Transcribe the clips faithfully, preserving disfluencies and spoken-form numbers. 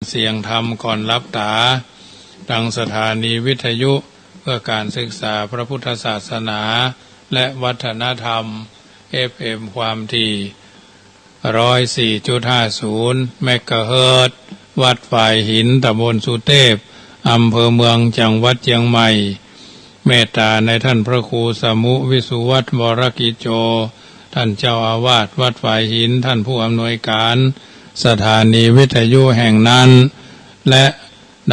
เสียงธรรมก่อนหลับต๋า ตังสถานีวิทยุเพื่อการศึกษาพระพุทธศาสนาและวัฒนธรรม เอฟเอ็ม ความถี่ ร้อยสี่จุดห้าศูนย์ เมกะเฮิรตซ์ วัดฝายหิน ตำบลสุเตพ อำเภอเมือง จังหวัดเจียงใหม่ เมตต๋าในท่านพระครูสมุ วิสุวัฒน์ วรกิจโจ ท่านเจ้าอาวาสวัดฝายหิน ท่านผู้อำนวยการสถานีวิทยุแห่งนั้น และ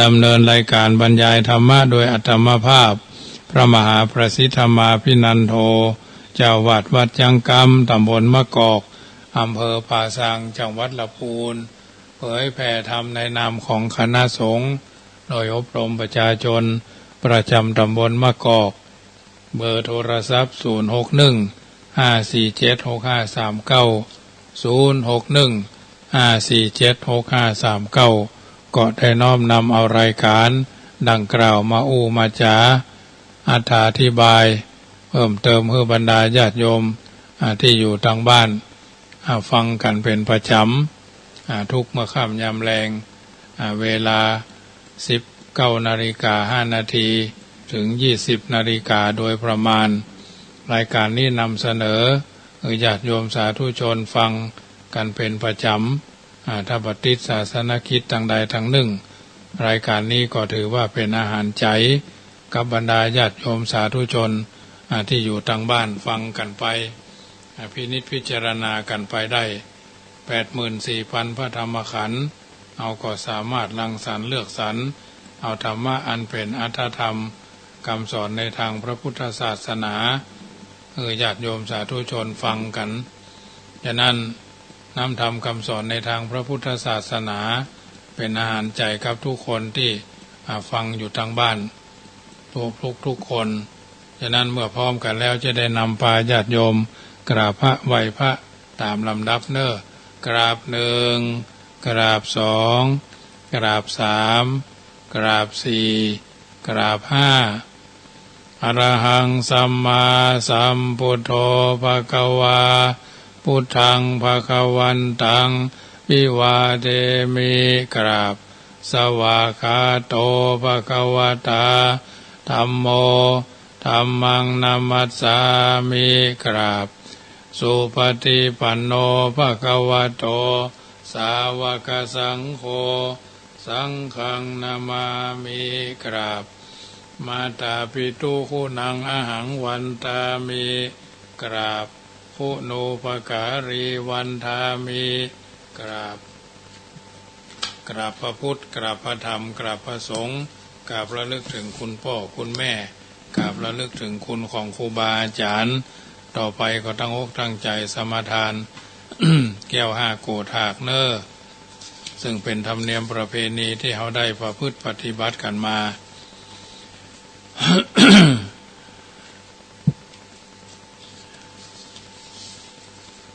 ดำเนินรายการบรรยายธรรมะโดยอัตมภาพ พระมหาประสิทธมาภินันโท เจ้าอาวาสวัดจังกำ ตำบลมะกอก อำเภอป่าซาง จังหวัดลำพูน เผยแผ่ธรรมในนามของคณะสงฆ์ โดยอบรมประชาชนประจำตำบลมะกอก เบอร์โทรศัพท์ ศูนย์หกหนึ่ง ห้าสี่เจ็ด หกห้าสามเก้า ศูนย์หกหนึ่ง ห้าสี่เจ็ด หกห้าสามเก้า ก็ได้น้อมนำเอารายการดังกล่าวมาอู้มาจ๋า อธิบายเพิ่มเติมหื้อบรรดาญาติโยม อ่า ตี้อยู่ตางบ้าน อ่า ฟังกั๋นเป๋นประจ๋ำ อ่า ทุกเมื่อค่ำยามแลง อ่า เวลา สิบเก้านาฬิกาห้านาที เถิง ยี่สิบนาฬิกาโดยประมาณ รายการนี้นำเสนอหื้อญาติโยมสาธุชนฟังกั๋นเป๋นประจ๋ำ อ่า ถ้าบ่ติดศาสนกิจตังใดตังนึ่ง รายการนี้ก็ถือว่าเป๋นอาหารใจ๋ กับบรรดาญาติโยมสาธุชน อ่า ตี้อยู่ตางบ้านฟังกั๋นไป อ่า พินิจพิจารณากั๋นไปได้ แปดหมื่นสี่พันพระธรรมขันธ์ เฮาก็สามารถรังสรรค์เลือกสรร เอาธรรมะอันเป๋นอรรถธรรม กำสอนในตางพระพุทธศาสนา หื้อญาติโยมสาธุชนฟังกั๋น ฉะนั้น นำธรรมกำสอนในตางพระพุทธศาสนา เป๋นอาหารใจ๋กับทุกคนตี้ อ่า ฟังอยู่ตางบ้าน ทุกๆ ทุกคน ฉะนั้นเมื่อพร้อมกั๋นแล้วจะได้นำปาญาติโยมกราบพระไหว้พระต๋ามลำดับเน่อ กราบหนึ่ง กราบสอง กราบสาม กราบสี่ กราบห้า อะระหังสัมมาสัมพุทโธภะคะวา พุทธังภะคะวันตัง อภิวาเทมิ กราบ สวากขาโตภะคะวะตา ธัมโม ธัมมังนะมัสสามิ กราบ สุปฏิปันโนภะคะวะโต สาวกสังโฆ สังฆังนะมามิ กราบ มาตาปิตุคุณังอะหังวันทามิ กราบ คุณูปการีวันทามิ กราบ กราบพระพุทธ กราบพระธรรม กราบพระสงฆ์ กราบระลึกเถิงคุณป้อคุณแม่ กราบระลึกเถิงคุณของครูบาอาจ๋ารย์ ต่อไปก็ตั้งอกตั้งใจ๋สมาทาน แก้วห้าโกฏหากเน่อ ซึ่งเป๋นธรรมเนียมประเพณีตี้เฮาได้ประพฤติปฏิบัติกั๋นมา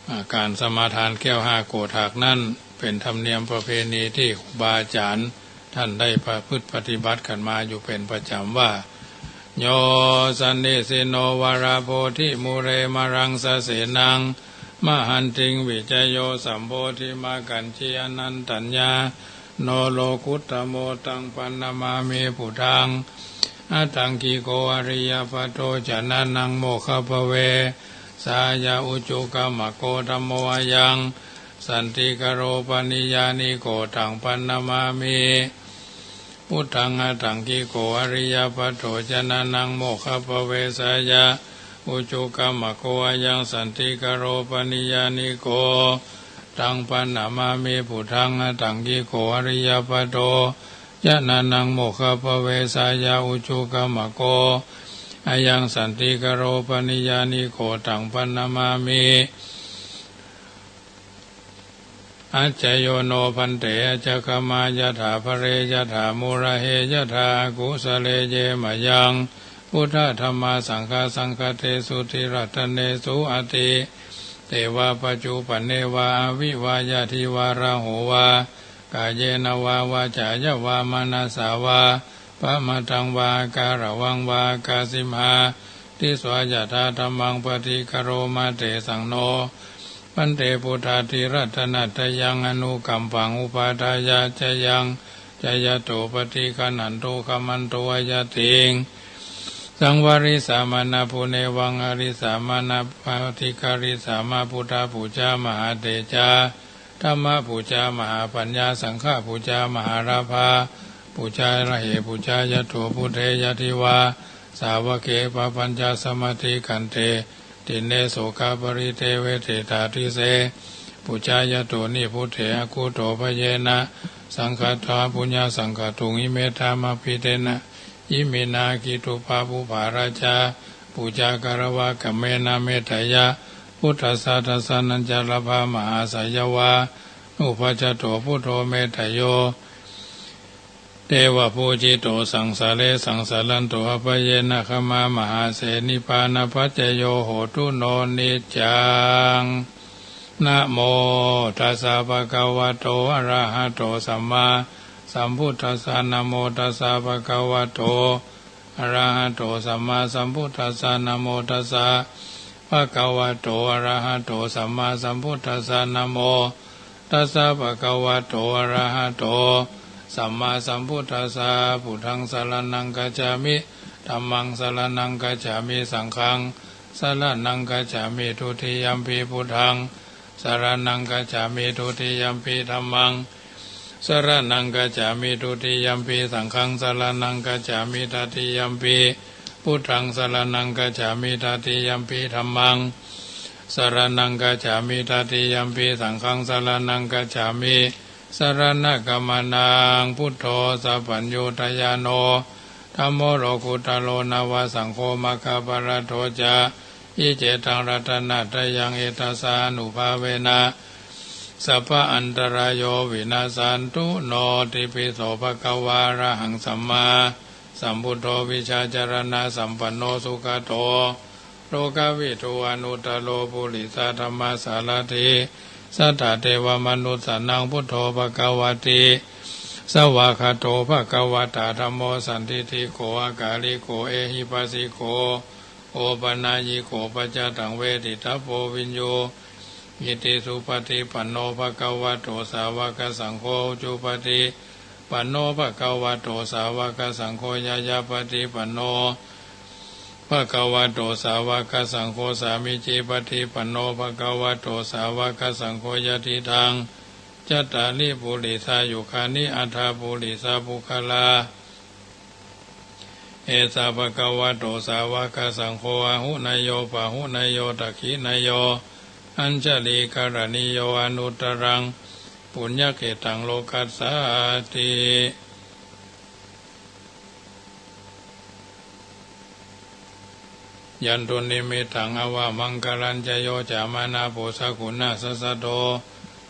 อ่า ก๋านสมาทานแก้วห้าโกฏหากนั้น เป๋นธรรมเนียมประเพณีตี้ครูบาอาจ๋ารย์ต้านได้ประพฤติปฏิบัติกั๋นมาอยู่เป๋นประจ๋ำว่า โย สันนิสินโน วะระโพธิมูเล มะรังสะเสนัง มหันติง วิจโย สัมโพธิมักขัญญิ อนันตัญญา โณ โลกุตตะโม ตัง ปันนะมามิ พุทธัง อะทังกิโก อะริยะปัตโต จะนะนัง โมคคัพพะเวสายะ อุจุกัมมะโก ธัมโม อะยัง สันติกะโร ปะนิยานิโก ตัง ปันนะมามิ พุทธัง อะทังกิโก อะริยะปัตโต จะนะนัง โมคคัพพะเวสายะ อุจุกัมมะโก อะยัง สันติกะโร ปะนิยานิโก ตัง ปันนะมามิ พุทธัง อะทังกิโก อะริยะปัตโต จะนะนัง โมคคัพพะเวสายะ อุจุกัมมะโก อะยัง สันติกะโร ปะนิยานิโก ตัง ปันนะมามิ อัจจโยโน ภันเต อัจจคมายะถา ภะเร ยะถา มูละเฮ ยะถา อะกุสะเล เย มะยัง พุทธะ ธัมมา สังฆา สังฆะเตสุ ติรัตตะเนสุ อะติ เตวะ ปัจจุปันเนวะ อะวิวา ยะทิวา ราโหวา กาเยนะวา วาจายะวา มะนะสสาวา ปะมะทังวา อะการะวังวา อะกาสิมหา ทิสวา ยะถา ธัมมัง ปะฏิกะโรมะ เตสัง โน Bhante, buddhātiratanattayaṃ anukampaṃ upādāya, jayaṃ jayato paṭiggaṇhantu, khamantu ayatiṃ. Saṃvarissāma, na bhū nevaṃ harisāma, na bhū dhikkarisāma. Buddhapūjā mahātejā, dhammapūjā mahāpaññā, saṅghapūjā mahālābhā. Pūjārahe pūjāyato, buddhe yadi va sāvake, pāpañca samādikkhante, dīne sokaparideveṭe, tādise pūjāyato, nibbute akutto bhayena, saṅghatā puññasaṅgatuṃ. Imettha abhidena, iminā kitthupabubbharājā, pūjā kāravā kammena, metteyya buddhassa dassanañca labhā. Mahāsayavānubhājato buddho, metteyyo devapūjito, saṃsare saṃsaranto, abhayena khamāmahase, nibbānapaccayo hotu no niccaṃ. Namo tassa bhagavato arahato sammāsambuddhassa. Namo tassa bhagavato arahato sammāsambuddhassa. Namo tassa bhagavato arahato sammāsambuddhassa. Namo tassa bhagavato arahato sammāsambuddhassa. Buddhaṃ saraṇaṃ gacchāmi. Dhammaṃ saraṇaṃ gacchāmi. Saṅghaṃ saraṇaṃ gacchāmi. Dutiyampi buddhaṃ saraṇaṃ gacchāmi. Dutiyampi dhammaṃ saraṇaṃ gacchāmi. Dutiyampi saṅghaṃ saraṇaṃ gacchāmi. Tatiyampi buddhaṃ saraṇaṃ gacchāmi. Tatiyampi dhammaṃ saraṇaṃ gacchāmi. Tatiyampi saṅghaṃ saraṇaṃ gacchāmi. Saraṇagamanaṃ. Buddho sabbaññutañāṇo, dhammo lokuttaro nava, saṅgho maggaphalaṭṭho ca. Iccetaṃ ratanattayaṃ, etassa ānubhāvena sabba antarāyo vinassantu no. Itipi so bhagavā arahaṃ sammāsambuddho vijjācaraṇasampanno sugato lokavidū anuttaro purisadammasārathi satthā devamanussānaṃ buddho bhagavāti. Svākkhāto bhagavatā dhammo sandiṭṭhiko akāliko ehipassiko opanayiko paccattaṃ veditabbo viññūhīti. Supaṭipanno bhagavato sāvakasaṅgho, ujupaṭipanno bhagavato sāvakasaṅgho, ñāyapaṭipanno bhagavato sāvakasaṅgho, sāmīcipaṭipanno bhagavato sāvakasaṅgho, yadidaṃ cattāri purisayugāni aṭṭha purisapuggalā, esa bhagavato sāvakasaṅgho, āhuneyyo pāhuneyyo dakkhiṇeyyo añjalikaraṇīyo anuttaraṃ puññakkhettaṃ lokassāti. Yandunnimittaṃ avamaṅgalañca, yo cāmanāpo sakuṇassa saddo,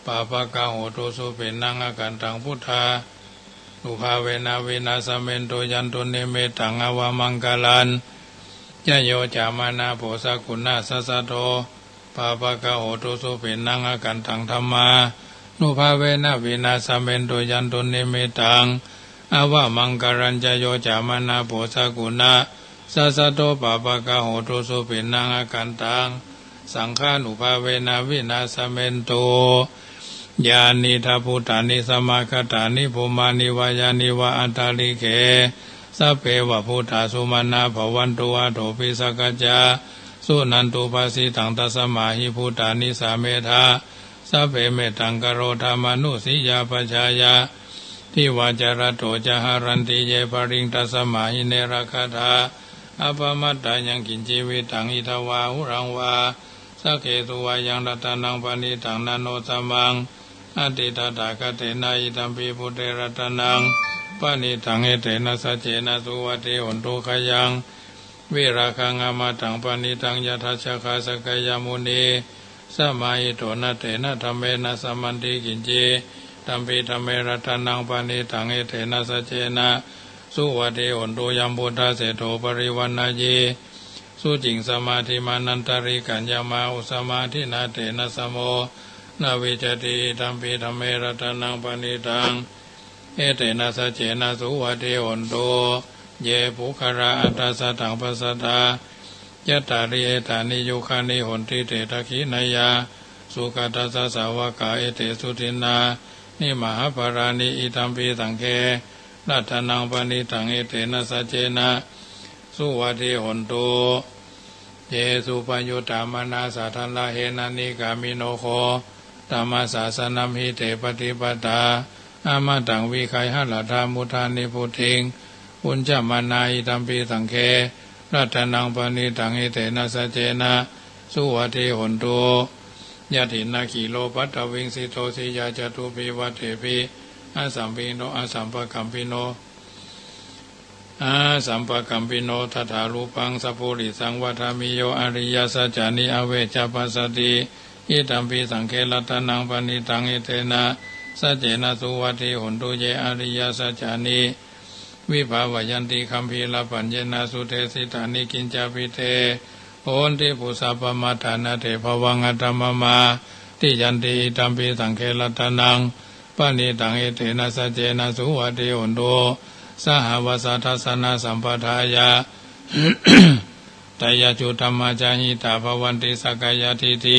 pāpaggaho dussupinaṃ akantaṃ, buddhānubhāvena vināsamentu. Yandunnimittaṃ avamaṅgalañca, yo cāmanāpo sakuṇassa saddo, pāpaggaho dussupinaṃ akantaṃ, dhammānubhāvena vināsamentu. Yandunnimittaṃ avamaṅgalañca, yo cāmanāpo sakuṇassa saddo, pāpaggaho dussupinaṃ akantaṃ, saṅghānubhāvena vināsamentu. Yānīdha bhūtāni samāgatāni, bhummāni vā yāni va antalikkhe, sabbeva bhūtā sumanā bhavantu, athopi sakkacca suṇantu bhāsitaṃ. Tasmā hi bhūtā nisāmetha sabbe, mettaṃ karotha mānusiyā pajāya, divā ca ratto ca haranti ye baliṃ, tasmā hi ne rakkhatha. Appamattā yaṃ kiñci vittaṃ idha vā huraṃ vā saggesu vā yaṃ ratanaṃ paṇītaṃ, na no samaṃ atthi tathāgatena, idampi buddhe ratanaṃ paṇītaṃ, etena saccena suvatthi hotu. Khayaṃ virāgaṃ amataṃ paṇītaṃ, yadajjhagā sakyamunī samāhito, na tena dhammena samanti kiñci, idampi dhamme ratanaṃ paṇītaṃ, etena saccena suvatthi hotu. Yambuddhaseṭṭho parivaṇṇayī suciṃ, samādhimānantarikaññamāhu, samādhinā tena samo na vijjati, idampi dhamme ratanaṃ paṇītaṃ, etena saccena suvatthi hotu. Ye puggalā aṭṭha sataṃ pasatthā, cattāri etāni yugāni honti, te dakkhiṇeyyā sugatassa sāvakā, etesu dinnāni mahapphalāni, idampi saṅghe ratanaṃ paṇītaṃ, etena saccena suvatthi hontu. Ye suppayuttā manasā daḷhena nikkāmino gotamasāsanamhi, te pattipattā amataṃ vigayha laddhā mudhā nibbutiṃ bhuñjamānā, idampi saṅghe ratanaṃ paṇītaṃ, etena saccena suvatthi hontu. Yathindakhīlo paṭhaviṃ sito siyā, catubbhi vātebhi asampino asampakampi asampakampiṇo, tathārūpaṃ sappurisaṃ vadāmi, yo ariyasaccāni avecca passati, idampi saṅghe ratanaṃ paṇītaṃ, etena saccena suvatthi hontu. Ye ariyasaccāni vibhāvayanti gambhīrapaññena sudesitāni, kiñcāpi te honti phussappamatā, na te bhavaṃ aṭṭhamamādiyanti, idampi saṅghe ratanaṃ paṇītaṃ, etena saccena suvatthi hontu. Sahāvassa dassanasampadāya tayajjudhammā jahitā bhavanti sakkāyadiṭṭhi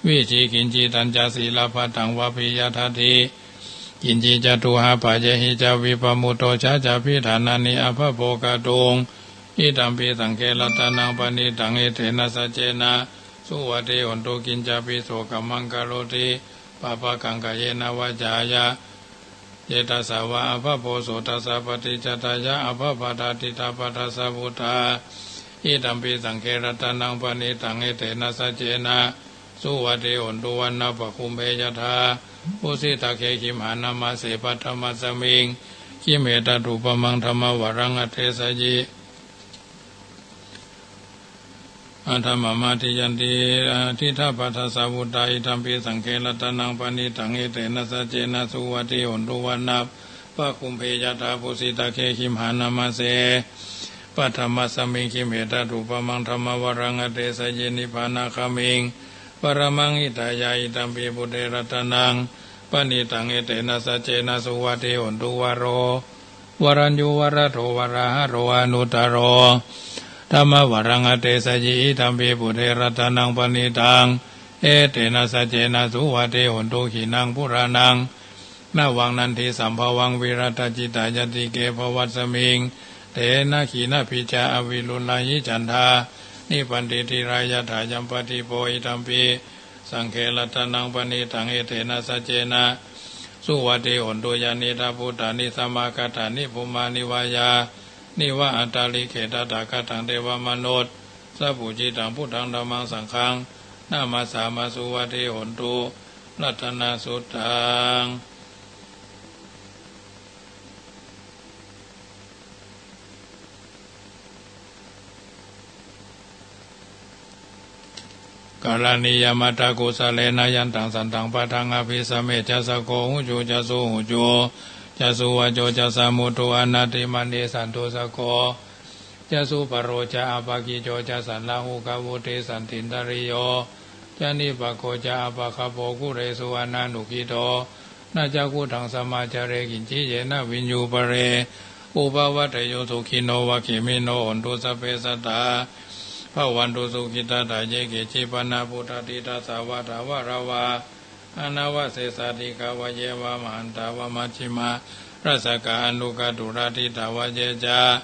vicikicchitañca, sīlabbataṃ vāpi yadatthi kiñci, catūhapāyehi ca vippamutto, cha cha abhiṭhānāni abhabbo kātuṃ, idampi saṅghe ratanaṃ paṇītaṃ, etena saccena suvatthi hontu. Kiñcāpi so kammaṃ karoti pāpakaṃ, kāyena vācāya cetasā vā, abhabbo so tassa paṭicchadāya, abhabbatā diṭṭhapadassa vuṭṭhā, idampi saṅghe ratanaṃ paṇītaṃ, etena saccena suvatthi hontu. Vanappagumbe yathā phussitagge gimhānamāse, paṭhamasmiṃ gimhe tathūpamaṃ dhammavaraṃ adesayi, aṭṭhamamādiyanti diṭṭhapadassa vuṭṭhā, idampi saṅghe ratanaṃ paṇītaṃ, etena saccena suvatthi hontu. Vanappagumbe yathā phussitagge gimhānamāse, paṭhamasmiṃ gimhe tathūpamaṃ dhammavaraṃ adesayi, nibbānagāmiṃ paramaṃ hitāya, idampi buddhe ratanaṃ paṇītaṃ, etena saccena suvatthi hontu. Varo varaññū varado varāharo anuttaro dhammavaraṃ adesayi, idampi buddhe ratanaṃ paṇītaṃ, etena saccena suvatthi hontu. Khīṇaṃ purāṇaṃ navaṃ natthi sambhavaṃ, virattacittāyatike bhavasmiṃ, te dakkhiṇabījā avirūḷhāhi canda nibbanti dhīrā yathāyampadīpo, idampi saṅghe ratanaṃ paṇītaṃ, etena saccena suvatthi hontu. Yānīdha bhūtāni samāgatāni bhummāni vā yāni va antalikkhe, tathāgataṃ devamanussapūjitaṃ buddhaṃ dhammaṃ saṅghaṃ namassāma, suvatthi hontu. Ratanasuttaṃ. Karaṇīyamatthakusalena, yantaṃ santaṃ padaṃ abhisamecca, sakko ujū ca suhujū ca, suvaco cassa mudu anatimānī, santussako ca subharo ca, appakicco ca sallahukavutti, santindriyo ca nipako ca, appagabbho kulesu ananugiddho. Na ca khuddaṃ samācare kiñci, yena viññū pare upavadeyyuṃ. Sukhino vā khemino hontu, sabbe sattā bhavantu sukhitattā. Ye keci pāṇabhūtatthi, tasā vā thāvarā vā anavasesā, dīghā vā ye mahantā vā, majjhimā rassakā aṇukathūlā. Diṭṭhā vā ye ca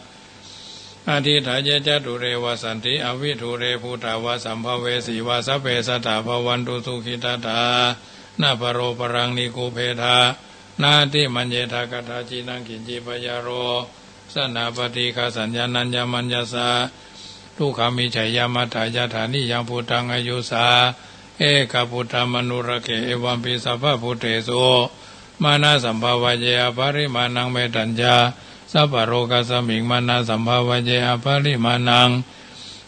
adiṭṭhā, ye ca dūre vasanti avidūre, bhūtā vā sambhavesī vā, sabbe sattā bhavantu sukhitattā. Na paro paraṃ nikubbetha, nātimaññetha katthaci naṃ kiñci, byārosanā paṭighasaññā, nāññamaññassa dukkhamiccheyya. Mātā yathā niyaṃ puttaṃ āyusā ekaputtamanurakkhe, evampi sabbabhūtesu mānasambhāvaye aparimāṇaṃ. Mettañca sabbalokasmiṃ mānasambhāvaye aparimāṇaṃ,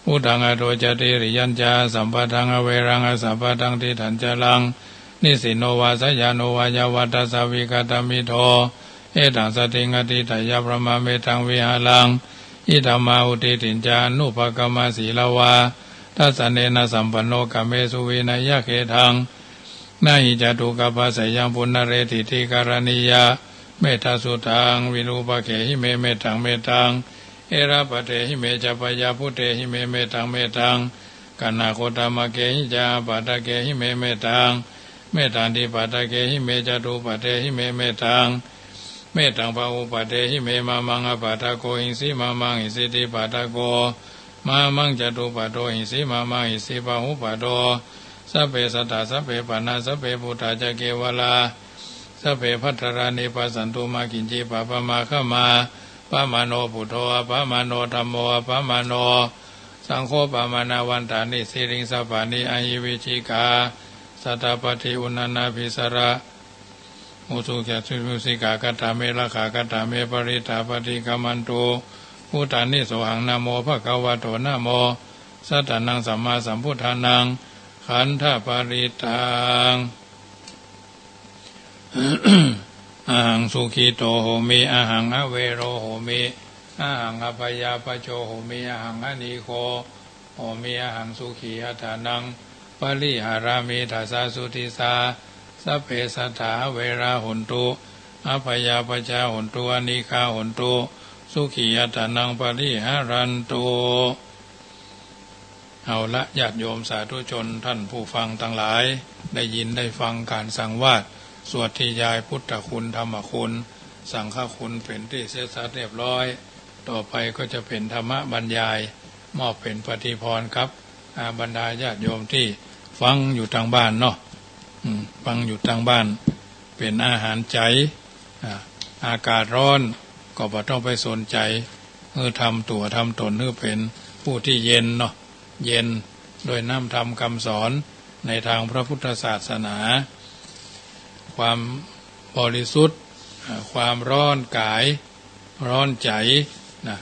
uddhaṃ adho ca tiriyañca, asambādhaṃ averaṃ asapattaṃ. Tiṭṭhañcaraṃ nisinno vā sayāno vā, yāvatassa vigatamiddho, etaṃ satiṃ adhiṭṭheyya, brahmametaṃ vihāraṃ idhamāhu. Diṭṭhiñca anupagamma sīlavā dassanena sampanno, kāmesu vineyya gedhaṃ, na hi jātu gabbhaseyyaṃ punaretīti. Karaṇīyam ettasuttaṃ, virūpakkhehi me mettaṃ mettaṃ, erāpathehi me ca byāputtehi me mettaṃ mettaṃ, Kaṇhakotamakehi ca āpādake hi me mettaṃ, mettādipattakehi me ca dūpadehi me mettaṃ, mettaṃ bahūpadehi me mamaṃ āpādako hiṃsi, mamaṃ hisidipattako, mamaṃ ca dūpado hiṃsi, mamaṃ hisi bahūpado. Sabbe sattā sabbe pāṇā sabbe bhūtā ca kevalā, sabbe bhadrāni passantu mā kiñci pāpam āgamā. Pamāṇo buddho, appamāṇo dhammo, appamāṇo saṅgho, pamāṇavantāni siriṃsapāni ahi vicchikā satapadī uṇṇānābhī sarabū sukhā sīhāva mūsikā. Katā me rakkhā, katā me parittā, paṭikkamantu bhūtāni. Sohaṃ namo bhagavato, namo sattannaṃ sammāsambuddhānaṃ. Khandhaparittaṃ. Ahaṃ sukhito homi, ahaṃ avero homi, ahaṃ abyāpajjho homi, ahaṃ anīgho homi, ahaṃ sukhī attānaṃ pariharāmi. Dasā sudisā sabbe sattā averā hontu, abyāpajjhā hontu, anīghā hontu, sukhī attānaṃ pariharantu. เอาละ ญาติโยมสาธุชนท่านผู้ฟังทั้งหลาย ได้ยินได้ฟังการสังวาส สวดธยายพุทธคุณ ธรรมคุณ สังฆคุณ เป็นตี้เสร็จสัดเรียบร้อย ต่อไปก็จะเป็นธรรมบรรยาย มอบเป็นปฏิภาณครับ อ่า บรรดาญาติโยมตี้ฟังอยู่ตางบ้านเนาะ อืม ฟังอยู่ตางบ้าน เป็นอาหารใจ๋ อ่า อากาศร้อนก็บ่ต้องไปสนใจ๋ หื้อทำตั๋วทำตนหื้อเป็นผู้ตี้เย็นเนาะ เย็นโดยน้ำธรรมคำสอนในทางพระพุทธศาสนา ความบริสุทธิ์ อ่า ความร้อนกาย ร้อนใจ๋นะ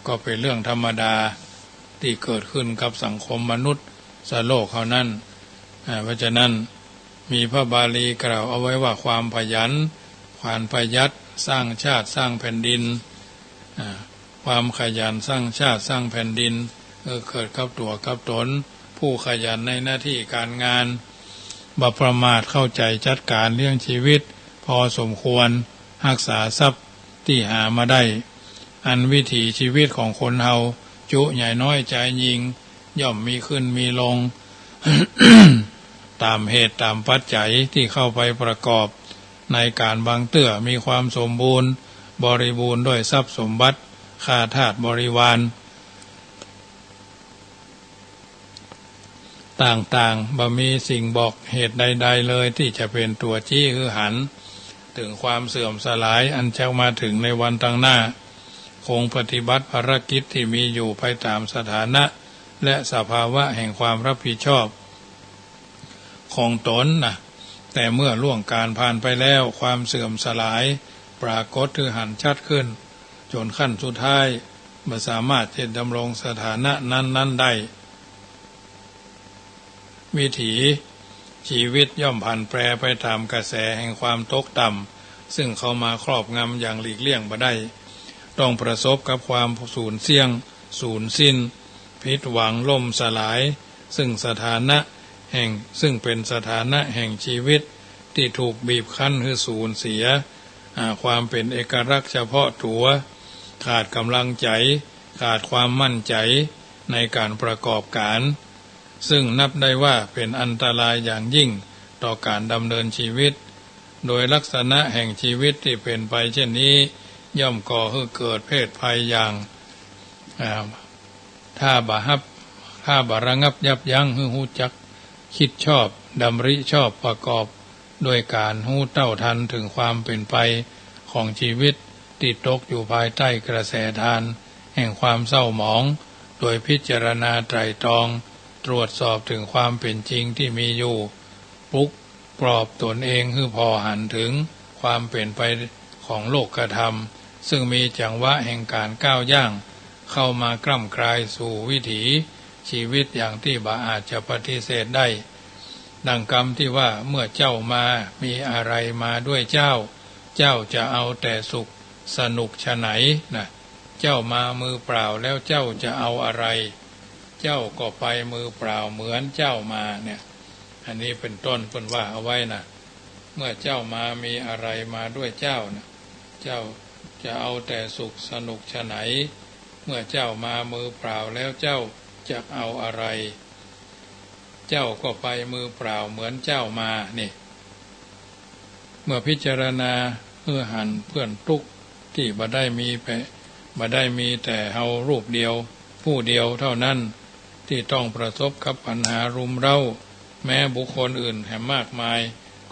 ก็เป็นเรื่องธรรมดาตี้เกิดขึ้นกับสังคมมนุษย์โลกเฮานั้น อ่า เพราะฉะนั้นมีพระบาลีกล่าวเอาไว้ว่า ความขยัน ความประหยัด สร้างชาติ สร้างแผ่นดิน อ่า ความขยันสร้างชาติ สร้างแผ่นดิน เออ เกิดกับตั๋วกับตน ผู้ขยันในหน้าตี้ก๋านงาน บ่ประมาท เข้าใจ๋จัดก๋านเลี้ยงชีวิตพอสมควร ฮักษาทรัพย์ตี้หามาได้ อันวิถีชีวิตของคนเฮา จุใหญ่น้อยจายยิ่ง ย่อมมีขึ้นมีลง ต๋ามเหตุต๋ามปัจจัยตี้เข้าไปประกอบในก๋าน บางเตื้อมีความสมบูรณ์บริบูรณ์ด้วยทรัพย์สมบัติ ข้าทาสบริวารต่างๆ บ่มีสิ่งบอกเหตุใดๆ เลยตี้จะเป๋นตั๋วจี๊หื้อหันเถิงความเสื่อมสลายอันจะมาเถิงในวันตางหน้า คงปฏิบัติภารกิจตี้มีอยู่ไปต๋ามสถานะและสภาวะแห่งความรับผิดชอบ ของตนนะ แต่เมื่อล่วงก๋าลผ่านไปแล้ว ความเสื่อมสลายปรากฏหื้อหันชัดขึ้น จ๋นขั้นสุดท้ายบ่สามารถจะดำรงสถานะนั้นๆ ได้ วิถีชีวิตย่อมผันแปรไปต๋ามกระแสแห่งความตกต่ำ ซึ่งเข้ามาครอบงำอย่างหลีกเลี่ยงบ่ได้ ต้องประสบกับความสูญเสี้ยง สูญสิ้น ผิดหวัง ล่มสลาย ซึ่งสถานะแห่ง ซึ่งเป๋นสถานะแห่งชีวิตตี้ถูกบีบคั้นหื้อสูญเสีย อ่า ความเป๋นเอกลักษณ์เฉพาะตั๋ว ขาดก๋ำลังใจ๋ ขาดความมั่นใจ๋ในก๋านประกอบก๋าน ซึ่งนับได้ว่าเป๋นอันตรายอย่างยิ่งต่อก๋านดำเนินชีวิต โดยลักษณะแห่งชีวิตตี้เป๋นไปเช่นนี้ ย่อมก่อหื้อเกิดเพศภัยอย่าง อ่า ถ้าบ่ฮับ ถ้าบ่ระงับยับยั้งหื้อฮู้จักคิดชอบ ดำริชอบ ประกอบด้วยก๋านฮู้เต้าทันเถิงความเป๋นไปของชีวิตตี้ตกอยู่ภายใต้กระแสทานแห่งความเศร้าหมอง โดยพิจารณาไตร่ตรอง ตรวจสอบเถิงความเป๋นจริงตี้มีอยู่ ปลุกปลอบตนเองหื้อผ่อหันเถิงความเป๋นไปของโลกธรรม ซึ่งมีจังหวะแห่งก๋านก้าวย่างเข้ามากร่ำกรายสู่วิถีชีวิตอย่างตี้บ่อาจจะปฏิเสธได้ ดังกำตี้ว่า เมื่อเจ้ามามีอะไรมาด้วยเจ้า เจ้าจะเอาแต่สุขสนุกฉะไหนนะ เจ้ามามือเปล่าแล้วเจ้าจะเอาอะไร เจ้าก็ไปมือเปล่าเหมือนเจ้ามาเนี่ย อันนี้เป๋นต้นเปิ้นว่าเอาไว้นะ เมื่อเจ้ามามีอะไรมาด้วยเจ้านะ เจ้าจะเอาแต่สุขสนุกฉะไหน เมื่อเจ้ามามือเปล่าแล้วเจ้าจักเอาอะไร เจ้าก็ไปมือเปล่าเหมือนเจ้ามา นี่ เมื่อพิจารณาหื้อหันเปื้อนตุ๊กข์ตี้บ่ได้มีแปะ บ่ได้มีแต่เฮารูปเดียว ผู้เดียวเท่านั้น ตี้ต้องประสบกับปัญหารุมเร้า แม้บุคคลอื่นแหมมากมาย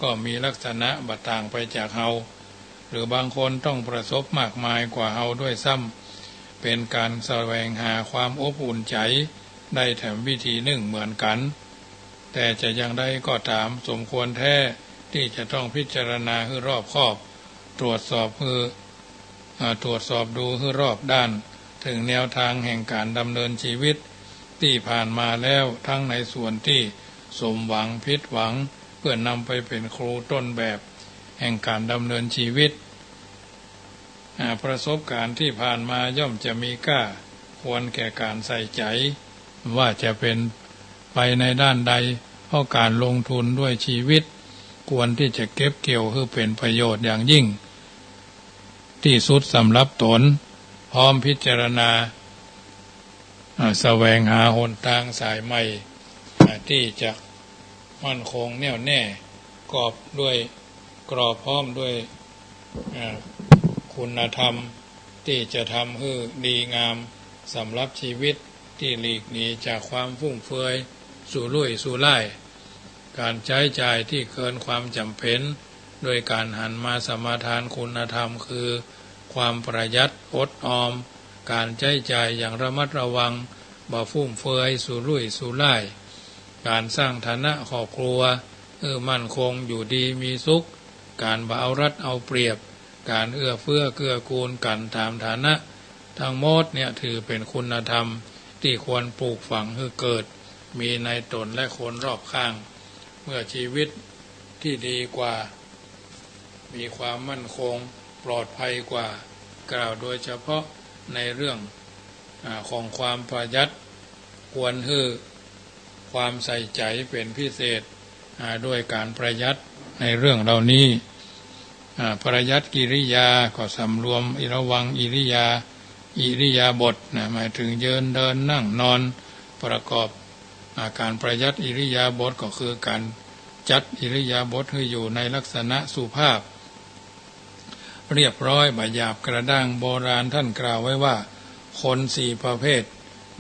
ก็มีลักษณะบ่ต่างไปจากเฮา หรือบางคนต้องประสบมากมายกว่าเฮาด้วยซ้ำ เป๋นก๋านแสวงหาความอบอุ่นใจ๋ได้แถมวิธีนึ่งเหมือนกั๋น แต่จะอย่างใดก็ต๋าม สมควรแท้ตี้จะต้องพิจารณาหื้อรอบคอบ ตรวจสอบหื้อ อ่า ตรวจสอบดูหื้อรอบด้าน เถิงแนวตางแห่งก๋านดำเนินชีวิตตี้ผ่านมาแล้ว ตึงในส่วนตี้สมหวัง ผิดหวัง เปื้อนำไปเป๋นครูต้นแบบแห่งก๋านดำเนินชีวิต อ่า ประสบก๋ารณ์ตี้ผ่านมาย่อมจะมีก้า ควรแก่ก๋านใส่ใจ๋ ว่าจะเป๋นไปในด้านใด เพราะก๋านลงทุนด้วยชีวิต ควรตี้จะเก็บเกี่ยวหื้อเป๋นประโยชน์อย่างยิ่งตี้สุดสำหรับต๋น พร้อมพิจารณา อ่า แสวงหาหนตางสายใหม่ อ่า ตี้จะมั่นคงแน่วแน่ กอบด้วย กรอบพร้อมด้วย อ่า คุณธรรมตี้จะทำหื้อดีงามสำหรับชีวิต ตี้หลีกหนีจากความฟุ่มเฟือยสุรุ่ยสุร่าย ก๋านใจ๊จ่ายตี้เกินความจ๋ำเป๋น โดยก๋านหันมาสมาทานคุณธรรม คือความประหยัดอดออม ก๋านใจ๊จ่ายอย่างระมัดระวัง บ่ฟุ่มเฟือยสุรุ่ยสุร่าย ก๋านสร้างฐานะครอบครัวหื้อมั่นคงอยู่ดีมีสุข ก๋านบ่เอารัดเอาเปรียบ ก๋านเอื้อเฟื้อเกื้อกูลกั๋นต๋ามฐานะ ตึงหมดเนี่ยถือเป๋นคุณธรรมตี้ควรปลูกฝังหื้อเกิดมีในต๋นและคนรอบข้าง เมื่อชีวิตตี้ดีกว่า มีความมั่นคงปลอดภัยกว่า กล่าวโดยเฉพาะในเรื่อง อ่า ของความประหยัด ควรหื้อความใส่ใจ๋เป๋นพิเศษ อ่า ด้วยก๋านประหยัดในเรื่องเหล่านี้ อ่า ประหยัดกิริยาก็สำรวมระวังอิริยา อิริยาบถนะ หมายถึงยืนเดินนั่งนอน ประกอบ อ่า ก๋านประหยัดอิริยาบถก็คือก๋านจัดอิริยาบถหื้ออยู่ในลักษณะสุภาพ เรียบร้อย บ่หยาบกระด้าง โบราณต้านกล่าวไว้ว่า คนสี่ประเภท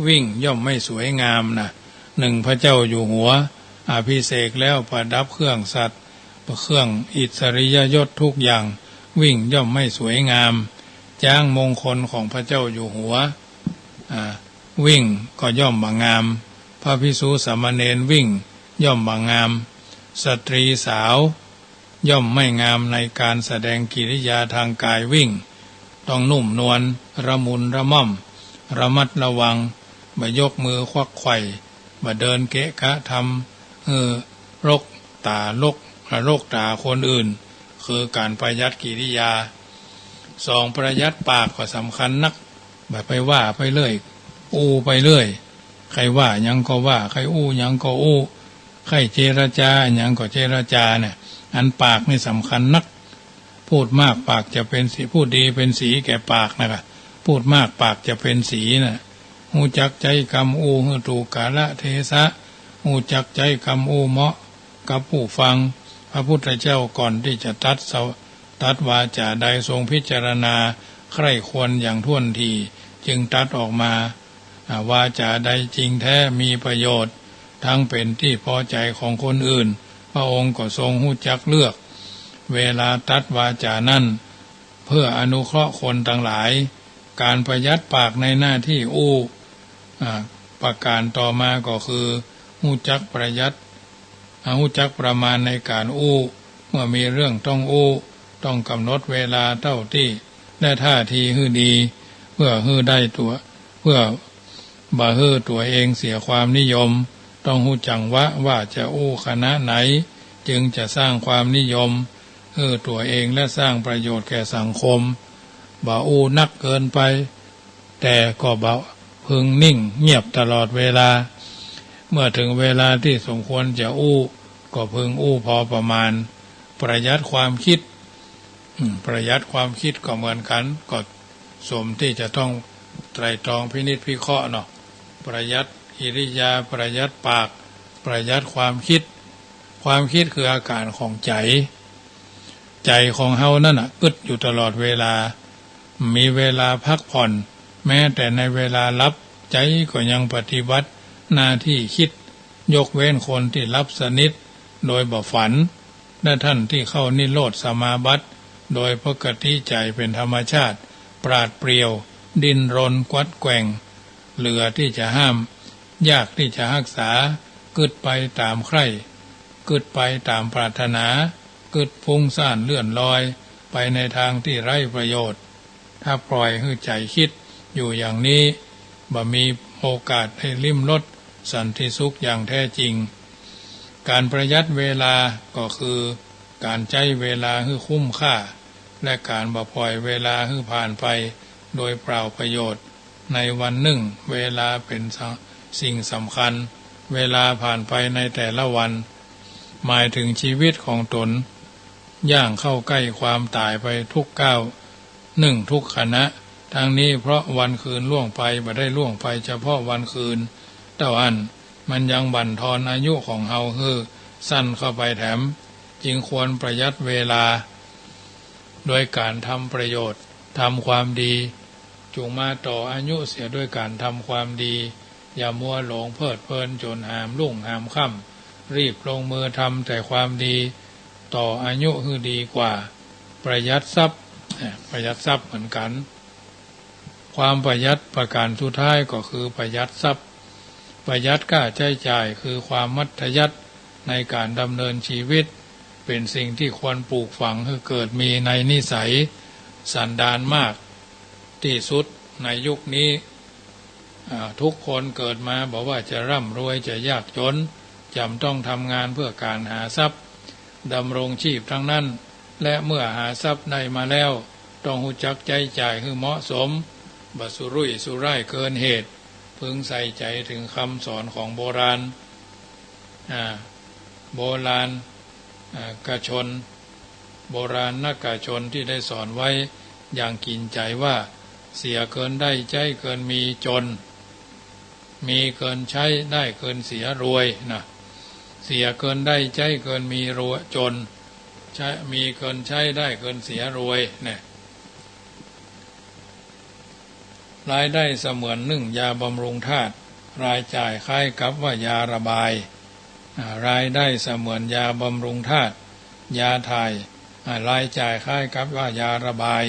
วิ่งย่อมไม่สวยงามนะ นึ่ง พระเจ้าอยู่หัว อภิเษกแล้วประดับเครื่องสัตย์ เครื่องอิสริยยศทุกอย่าง วิ่งย่อมไม่สวยงาม จ๊างมงคลของพระเจ้าอยู่หัว อ่า วิ่งก็ย่อมบ่งาม พระภิกษุสามเณรวิ่งย่อมบ่งาม สตรีสาว ย่อมไม่งามในก๋านแสดงกิริยาตางก๋ายวิ่ง ต้องนุ่มนวล ระมุนระม่อม ระมัดระวัง บ่ยกมือขวักไขว่ บ่เดินเกะกะทำหื้อรกต๋า รก รกต๋าคนอื่น คือก๋านประหยัดกิริยา สอง ประหยัดปากก็สำคัญนัก บ่ไปว่าไปเรื่อย อู้ไปเรื่อย ใค่ว่าหยังก็ว่า ใค่อู้หยังก็อู้ ใค่เจรจาหยังก็เจรจาเนี่ย อันปากนี่สำคัญนัก พูดมากปากจะเป๋นสี พูดดีเป๋นสีแก่ปากนะกะ พูดมากปากจะเป๋นสีนะ ฮู้จักใจ๊กำอู้หื้อถูกกาละเทศะ ฮู้จักใจ๊กำอู้เหมาะกับผู้ฟัง พระพุทธเจ้าก่อนตี้จะตรัส ตรัสวาจ๋าใด ทรงพิจารณาใคร่ครวญอย่างถ้วนถี่ จึงตรัสออกมา อ่า วาจ๋าใดจริงแท้มีประโยชน์ ตึงเป๋นตี้พอใจ๋ของคนอื่น พระองค์ก็ทรงฮู้จักเลือก เวลาตรัสวาจ๋านั้น เพื่ออนุเคราะห์คนตังหลาย ก๋านประหยัดปากในหน้าตี้อู้ อ่า ประก๋านต่อมาก็คือ ฮู้จักประหยัด อ่า ฮู้จักประมาณในก๋านอู้ เมื่อมีเรื่องต้องอู้ ต้องก๋ำหนดเวลาเต้าตี้ และท่าทีหื้อดี เพื่อหื้อได้ตั๋ว เพื่อบ่หื้อตั๋วเองเสียความนิยม ต้องฮู้จักวะว่าจะอู้ขณะไหน จึงจะสร้างความนิยมหื้อตั๋วเองและสร้างประโยชน์แก่สังคม บ่อู้นักเกินไป แต่ก็บ่พึงนิ่งเงียบตลอดเวลา เมื่อเถิงเวลาตี้สมควรจะอู้ ก็พึงอู้พอประมาณ ประหยัดความคิด อืม ประหยัดความคิดก็เหมือนกั๋น ก็สมตี้จะต้องไตร่ตรองพินิจพิเคราะห์เนาะ ประหยัดกิริยา ประหยัดปาก ป ประหยัดความกึ๊ด ความกึ๊ดคืออาก๋านของใจ๋ ใจ๋ของเฮานั้นน่ะกึ๊ดอยู่ตลอดเวลา บ่มีเวลาพักผ่อน แม้แต่ในเวลาหลับ ใจ๋ก็ยังปฏิบัติหน้าตี้กึ๊ด ยกเว้นคนตี้หลับสนิทโดยบ่ฝัน และต้านตี้เข้านิโรธสมาบัติ โดยปกติใจ๋เป๋นธรรมชาติปราดเปรียว ดิ้นรนกวัดแกว่ง เหลือตี้จะห้าม ยากตี้จะฮักษา กึ๊ดไปต๋ามใคร่ กึ๊ดไปต๋ามปรารถนา กึ๊ดฟุ้งซ่านเลื่อนลอยไปในตางตี้ไร้ประโยชน์ ถ้าปล่อยหื้อใจ๋กึ๊ดอยู่อย่างนี้ บ่มีโอกาสได้ลิ้มรสสันติสุขอย่างแท้จริง ก๋านประหยัดเวลาก็คือก๋านใจ๊เวลาหื้อคุ้มค่า และก๋านบ่ปล่อยเวลาหื้อผ่านไปโดยเปล่าประโยชน์ ในวันนึ่ง เวลาเป๋นสิ่งสำคัญ เวลาผ่านไปในแต่ละวัน หมายเถิงจีวิตของต๋น ย่างเข้าใก้ความต๋ายไปกู้ก้าวนึ่งกู้ขณะ ตังนี้เพราะวันคืนล่วงไป บ่ได้ล่วงไปเฉพาะวันคืนเต้าอั้น มันยังบั่นทอนอายุของเฮาหื้อสั้นเข้าไปแถม จึงควรประหยัดเวลา โดยก๋านทำประโยชน์ ทำความดี จุ่งมาต่ออายุเสียด้วยก๋านทำความดี อย่ามัวหลงเพลิดเพลินจ๋นหามรุ่งหามค่ำ รีบลงมือทำแต่ความดี ต่ออายุหื้อดีกว่า ประหยัดทรัพย์ อ่ะ ประหยัดทรัพย์เหมือนกั๋น ความประหยัดประก๋านสุดท้ายก็คือประหยัดทรัพย์ ประหยัดก้าใจ๊จ่าย คือความมัธยัสถ์ในก๋านดำเนินจีวิต เป๋นสิ่งตี้ควรปลูกฝังหื้อเกิดมีในนิสัยสันดานมากตี้สุดในยุคนี้ อ่า กู้คนเกิดมา บ่ว่าจะร่ำรวยจะยากจ๋น จ๋ำต้องทำงานเพื่อก๋านหาทรัพย์ดำรงจีพตังนั้น และเมื่อหาทรัพย์ได้มาแล้ว ต้องฮู้จักใจ๊จ่ายหื้อเหมาะสม บ่สุรุ่ยสุร่ายเกินเหตุ พึงใส่ใจ๋เถิงกำสอนของโบราณ อ่า โบราณ อ่า กชน โบราณกชนตี้ได้สอนไว้อย่างกิ๋นใจ๋ว่า เสียเกินได้ใจ๊เกินมี จน มีเกินใจ๊ได้เกินเสีย รวย นะ เสียเกินได้ใจ๊เกินมี รวย จน ใจ๊ มีเกินใจ๊ได้เกินเสีย รวย นะ รายได้เสมือนนึ่งยาบำรุงธาตุ รายจ่ายคล้ายกับว่ายาระบาย อ่า รายได้เสมือนยาบำรุงธาตุ ยาถ่าย อ่า รายจ่ายคล้ายกับว่ายาระบาย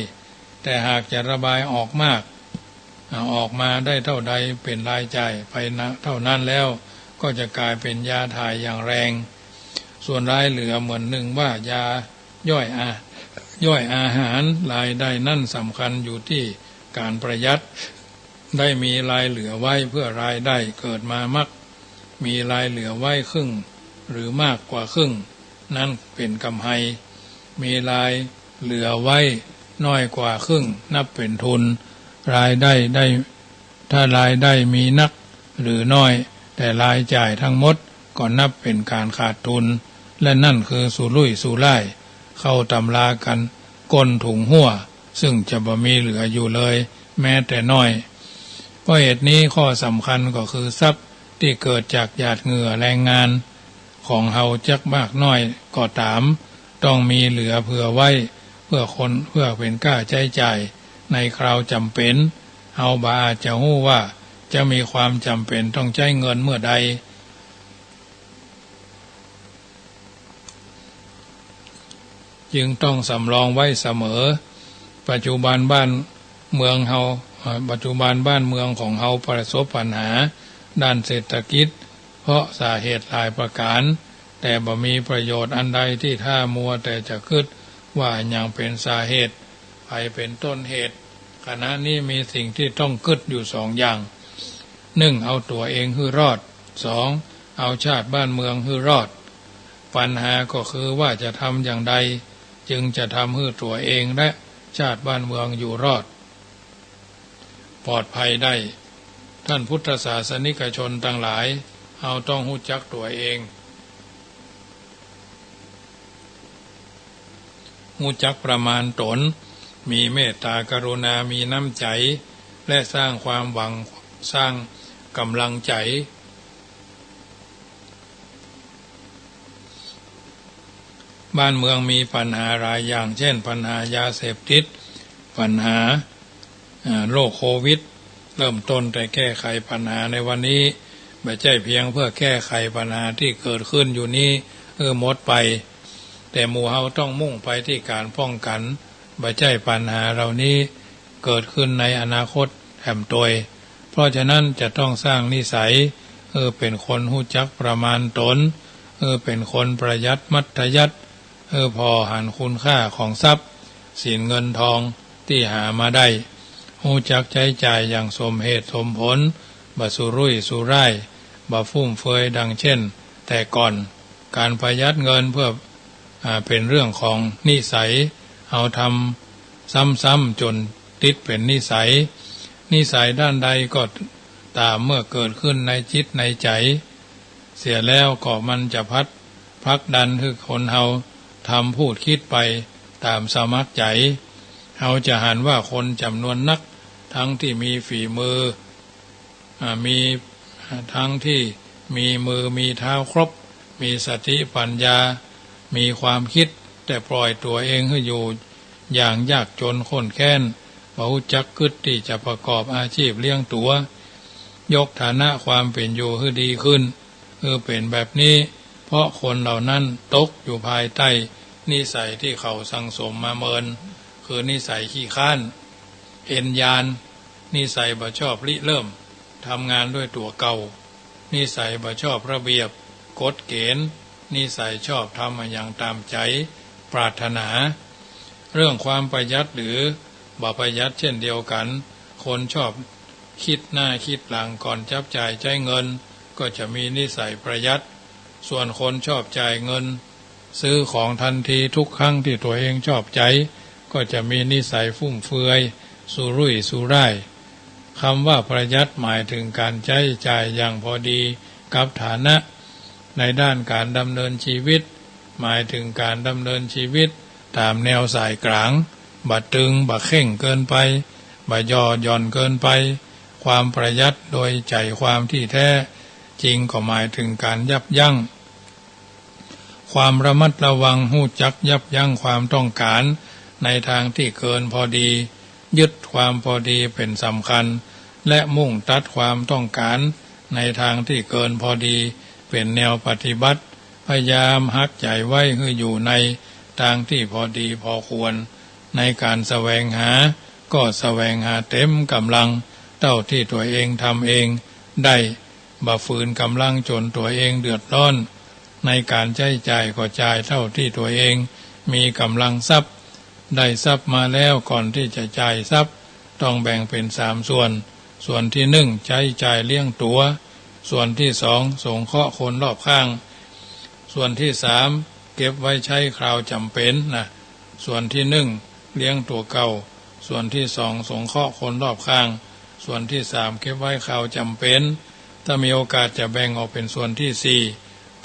แต่หากจะระบายออกมาก อ่า ออกมาได้เต้าใดเป๋นรายจ่ายไปนะ เต้านั้นแล้ว ก็จะก๋ายเป๋นยาถ่ายอย่างแรง ส่วนรายเหลือเหมือนนึ่งว่ายา ย่อยอา ย่อยอาหาร รายได้นั้นสำคัญอยู่ตี้ก๋านประหยัด ได้มีรายเหลือไว้เพื่อรายได้เกิดมามัก มีรายเหลือไว้ครึ่งหรือมากกว่าครึ่ง นั้นเป๋นกำไร มีรายเหลือไว้น้อยกว่าครึ่ง นับเป๋นทุน รายได้ได้ ถ้ารายได้มีนักหรือน้อย แต่รายจ่ายตังหมดก็นับเป๋นก๋านขาดทุน และนั้นคือสุรุ่ยสุร่าย เข้าตำรากั๋นก้นถุงฮั้ว ซึ่งจะบ่มีเหลืออยู่เลยแม้แต่น้อย เพราะเหตุนี้ข้อสำคัญก็คือทรัพย์ตี้เกิดจากหยาดเหงื่อแรงงาน ของเฮาจักมากน้อยก็ต๋าม ต้องมีเหลือเผื่อไว้เพื่อคน เพื่อเป๋นก้าใจ๊จ่ายในคราวจ๋ำเป๋น เฮาบ่อาจจะฮู้ว่าจะมีความจ๋ำเป๋นต้องใจ๊เงินเมื่อใด จึงต้องสำรองไว้เสมอ ปัจจุบันบ้านเมืองเฮา เอ่อ ปัจจุบันบ้านเมืองของเฮาประสบปัญหาด้านเศรษฐกิจ เพราะสาเหตุหลายประก๋าน แต่บ่มีประโยชน์อันใดตี้ถ้ามัวแต่จะกึ๊ดว่าอะหยังเป๋นสาเหตุ ใผเป๋นต้นเหตุ ขณะนี้มีสิ่งตี้ต้องกึ๊ดอยู่สองอย่าง นึ่ง เอาตั๋วเองหื้อรอด สอง เอาชาติบ้านเมืองหื้อรอด ปัญหาก็คือว่าจะทำอย่างใด จึงจะทำหื้อตั๋วเองและชาติบ้านเมืองอยู่รอด ปลอดภัยได้ ท่านพุทธศาสนิกชนตังหลาย เฮาต้องฮู้จักตั๋วเอง ฮู้จักประมาณต๋น มีเมตตากรุณา มีน้ำใจ๋ และสร้างความหวัง สร้างก๋ำลังใจ๋ บ้านเมืองมีปัญหาหลายอย่าง เช่น ปัญหายาเสพติด ปัญหา อ่า โรคโควิด เริ่มต้นแต่แก้ไขปัญหาในวันนี้ บ่ใจ้เพียงเพื่อแก้ไขปัญหาตี้เกิดขึ้นอยู่นี้หื้อหมดไป แต่หมู่เฮาต้องมุ่งไปตี้ก๋านป้องกั๋น บ่ใจ้ปัญหาเหล่านี้เกิดขึ้นในอนาคตแหมตวย เพราะฉะนั้นจะต้องสร้างนิสัยหื้อเป๋นคนฮู้จักประมาณต๋น หื้อเป๋นคนประหยัดมัธยัสถ์ หื้อผ่อหันคุณค่าของทรัพย์สินเงินทองตี้หามาได้ ฮู้จักใจ๊จ่ายอย่างสมเหตุสมผล บ่สุรุ่ยสุร่าย บ่ฟุ่มเฟือยดังเช่นแต่ก่อน ก๋านประหยัดเงินเปื้อ อ่า เป๋นเรื่องของนิสัย เฮาทำซ้ำๆ จ๋นติดเป๋นนิสัย นิสัยด้านใดก็ต๋ามเมื่อเกิดขึ้นในจิตในใจ๋เสียแล้วก็มันจะพัดผลักดันหื้อคนเฮาทำพูดคิดไปต๋ามสมัครใจ๋ เฮาจะหันว่าคนจ๋ำนวนนัก ทั้งตี้มีฝีมือ อ่า มี อ่า ทั้งตี้มีมือมีเท้าครบ มีสติปัญญา มีความคิด แต่ปล่อยตั๋วเองหื้ออยู่อย่างยากจ๋นข้นแค้น บ่ฮู้จักกึ๊ดตี้จะประกอบอาชีพเลี้ยงตั๋ว ยกฐานะความเป๋นอยู่หื้อดีขึ้น หื้อเป๋นแบบนี้ เพราะคนเหล่านั้นตกอยู่ภายใต้นิสัยตี้เขาสั่งสมมาเมิน คือนิสัยขี้คร้าน เอนยาน นิสัยบ่ชอบริเริ่มทำงานด้วยตั๋วเก่า นิสัยบ่ชอบระเบียบกฎเก๋ณฑ์ นิสัยชอบทำอะหยังต๋ามใจ๋ปรารถนา เรื่องความประหยัดหรือบ่ประหยัดเช่นเดียวกั๋น คนชอบคิดหน้าคิดหลังก่อนจับจ่ายใจ๊เงิน ก็จะมีนิสัยประหยัด ส่วนคนชอบจ่ายเงิน ซื้อของทันทีทุกครั้งตี้ตั๋วเองชอบใจ๋ ก็จะมีนิสัยฟุ่มเฟือย สุรุ่ยสุร่าย กำว่าประหยัดหมายเถิงก๋านใจ๊จ่ายอย่างพอดีกับฐานะ ในด้านก๋านดำเนินชีวิต หมายเถิงก๋านดำเนินชีวิตต๋ามแนวสายก๋าง บ่ตึง บ่เคร่งเกินไป บ่ย่อหย่อนเกินไป ความประหยัดโดยใจ๋ความตี้แท้จริงก็หมายเถิงก๋านยับยั้ง ความระมัดระวัง ฮู้จักยับยั้งความต้องก๋านในตางตี้เกินพอดี ยึดความพอดีเป๋นสำคัญ และมุ่งตัดความต้องก๋านในตางตี้เกินพอดีเป๋นแนวปฏิบัติ พยายามหักใจ๋ไว้หื้ออยู่ในตางตี้พอดีพอควร ในก๋านแสวงหาก็แสวงหาเต๋มก๋ำลังเต้าตี้ตั๋วเองทำเองได้ บ่ฝืนก๋ำลังจ๋นตั๋วเองเดือดร้อน ในก๋านใจ๊จ่ายก็จ่ายเต้าตี้ตั๋วเองมีก๋ำลังทรัพย์ ได้ทรัพย์มาแล้วก่อนตี้จะจ่ายทรัพย์ ต้องแบ่งเป๋นสามส่วน ส่วนตี้นึ่งใจ๊จ่ายเลี้ยงตั๋ว ส่วนตี้สองสงเคราะห์คนรอบข้าง ส่วนตี้สามเก็บไว้ใจ๊คราวจ๋ำเป๋นนะ ส่วนตี้นึ่งเลี้ยงตั๋วเก่า ส่วนตี้สองสงเคราะห์คนรอบข้าง ส่วนตี้สามเก็บไว้คราวจ๋ำเป๋น ถ้ามีโอกาสจะแบ่งออกเป๋นส่วนตี้สี่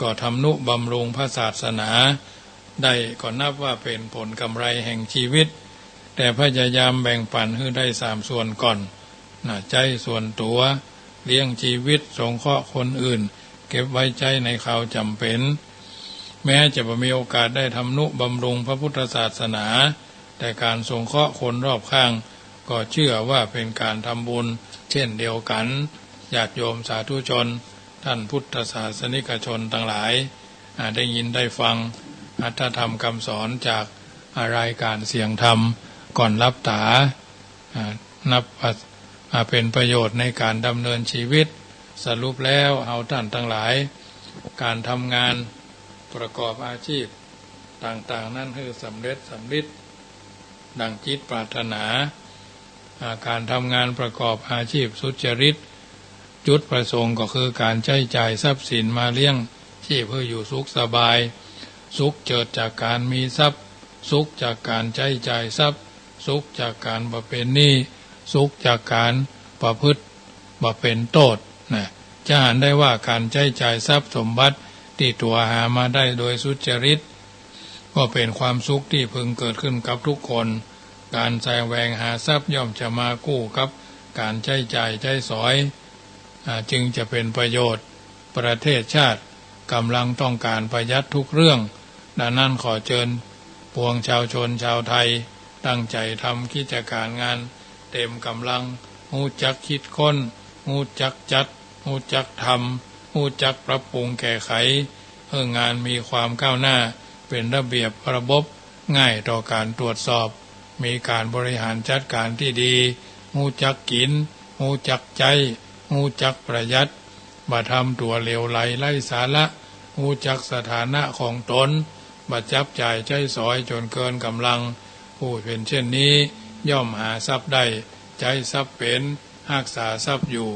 ก็ทำนุบำรุงพระศาสนาได้ ก็นับว่าเป๋นผลกำไรแห่งชีวิต แต่พยายามแบ่งปั๋นหื้อได้สามส่วนก่อนนะ ใจ๊ส่วนตั๋ว เลี้ยงชีวิต สงเคราะห์คนอื่น เก็บไว้ใจ๊ในคราวจ๋ำเป๋น แม้จะบ่มีโอกาสได้ทำนุบำรุงพระพุทธศาสนา แต่ก๋านสงเคราะห์คนรอบข้าง ก็เจื้อว่าเป๋นก๋านทำบุญเช่นเดียวกั๋น ญาติโยมสาธุชน ต้านพุทธศาสนิกชนตังหลาย อ่า ได้ยินได้ฟังอรรถธรรมกำสอนจาก อ่า รายก๋านเสียงธรรมก่อนหลับต๋า อ่า นับว่า อ่า เป๋นประโยชน์ในก๋านดำเนินชีวิต สรุปแล้วเฮาต้านตังหลาย ก๋านทำงานประกอบอาชีพต่างๆ นั้นหื้อสำเร็จสำริดดังจิตปรารถนา อ่า ก๋านทำงานประกอบอาชีพสุจริต จุดประสงค์ก็คือก๋านใจ๊จ่ายทรัพย์สินมาเลี้ยงชีพหื้ออยู่สุขสบาย สุขเจิดจากก๋านมีทรัพย์ สุขจากก๋านใจ๊จ่ายทรัพย์ สุขจากก๋านบ่เป๋นหนี้ สุขจากก๋านประพฤติบ่เป๋นโต้ษนะ จะหันได้ว่าก๋านใจ๊จ่ายทรัพย์สมบัติตี้ตั๋วหามาได้โดยสุจริต ก็เป๋นความสุขตี้พึงเกิดขึ้นกับทุกคน ก๋านแสวงหาทรัพย์ย่อมจะมาคู่กับก๋านใจ๊จ่ายใจ๊สอย อ่า จึงจะเป๋นประโยชน์ ประเทศชาติก๋ำลังต้องก๋านประหยัดทุกเรื่อง ดังนั้นขอเจิญปวงชาวชนชาวไทย ตั้งใจ๋ทำกิจก๋านงานเต๋มก๋ำลัง ฮู้จักคิดค้น ฮู้จักจัด ฮู้จักทำ ฮู้จักปรับปรุงแก้ไข หื้องานมีความก้าวหน้า เป๋นระเบียบระบบ ง่ายต่อก๋านตรวจสอบ มีก๋านบริหารจัดก๋านตี้ดี ฮู้จักกิ๋น ฮู้จักใจ๊ ฮู้จักประหยัด บ่ทำตั๋วเหลวไหลไร้สาระ ฮู้จักสถานะของต๋น บ่จับจ่ายใจ๊สอยจ๋นเกินก๋ำลัง ผู้เป๋นเช่นนี้ ย่อมหาทรัพย์ได้ ใจ๊ทรัพย์เป๋น ฮักษาทรัพย์อยู่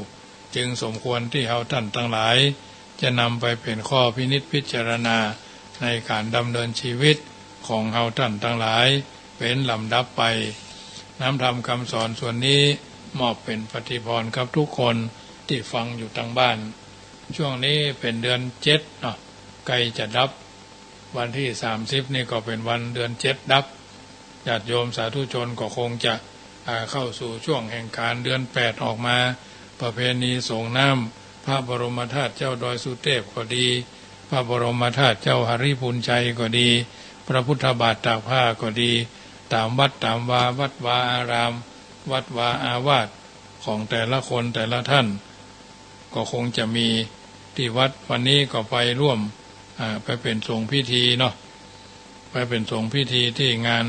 จึงสมควรตี้เฮาต้านตังหลาย จะนำไปเป๋นข้อพินิจพิจารณา ในก๋านดำเนินชีวิตของเฮาต้านตังหลาย เป๋นลำดับไป น้ำธรรมกำสอนส่วนนี้ มอบเป๋นปฏิภรณ์กับกู้คนตี้ฟังอยู่ตังบ้าน ช่วงนี้เป๋นเดือนเจ็ดเนาะ ใก้จะดับ วันตี้สามสิบนี่ก็เป๋นวันเดือนเจ็ดดับ ญาติโยมสาธุชนก็คงจะ อ่า เข้าสู่ช่วงแห่งก๋านเดือนแปดออกมา ประเพณีส่งน้ำพระบรมธาตุเจ้าดอยสุเตพก็ดี พระบรมธาตุเจ้าหริภุญชัยก็ดี พระพุทธบาทตากผ้าก็ดี ต๋ามวัดต๋ามวา วัดวาอาราม วัดวาอาวาสของแต่ละคนแต่ละต้าน ก็คงจะมีตี้วัด วันนี้ก็ไปร่วม อ่า ไปเป๋นสงฆ์พิธีเนาะ ไปเป๋นสงฆ์พิธีตี้งาน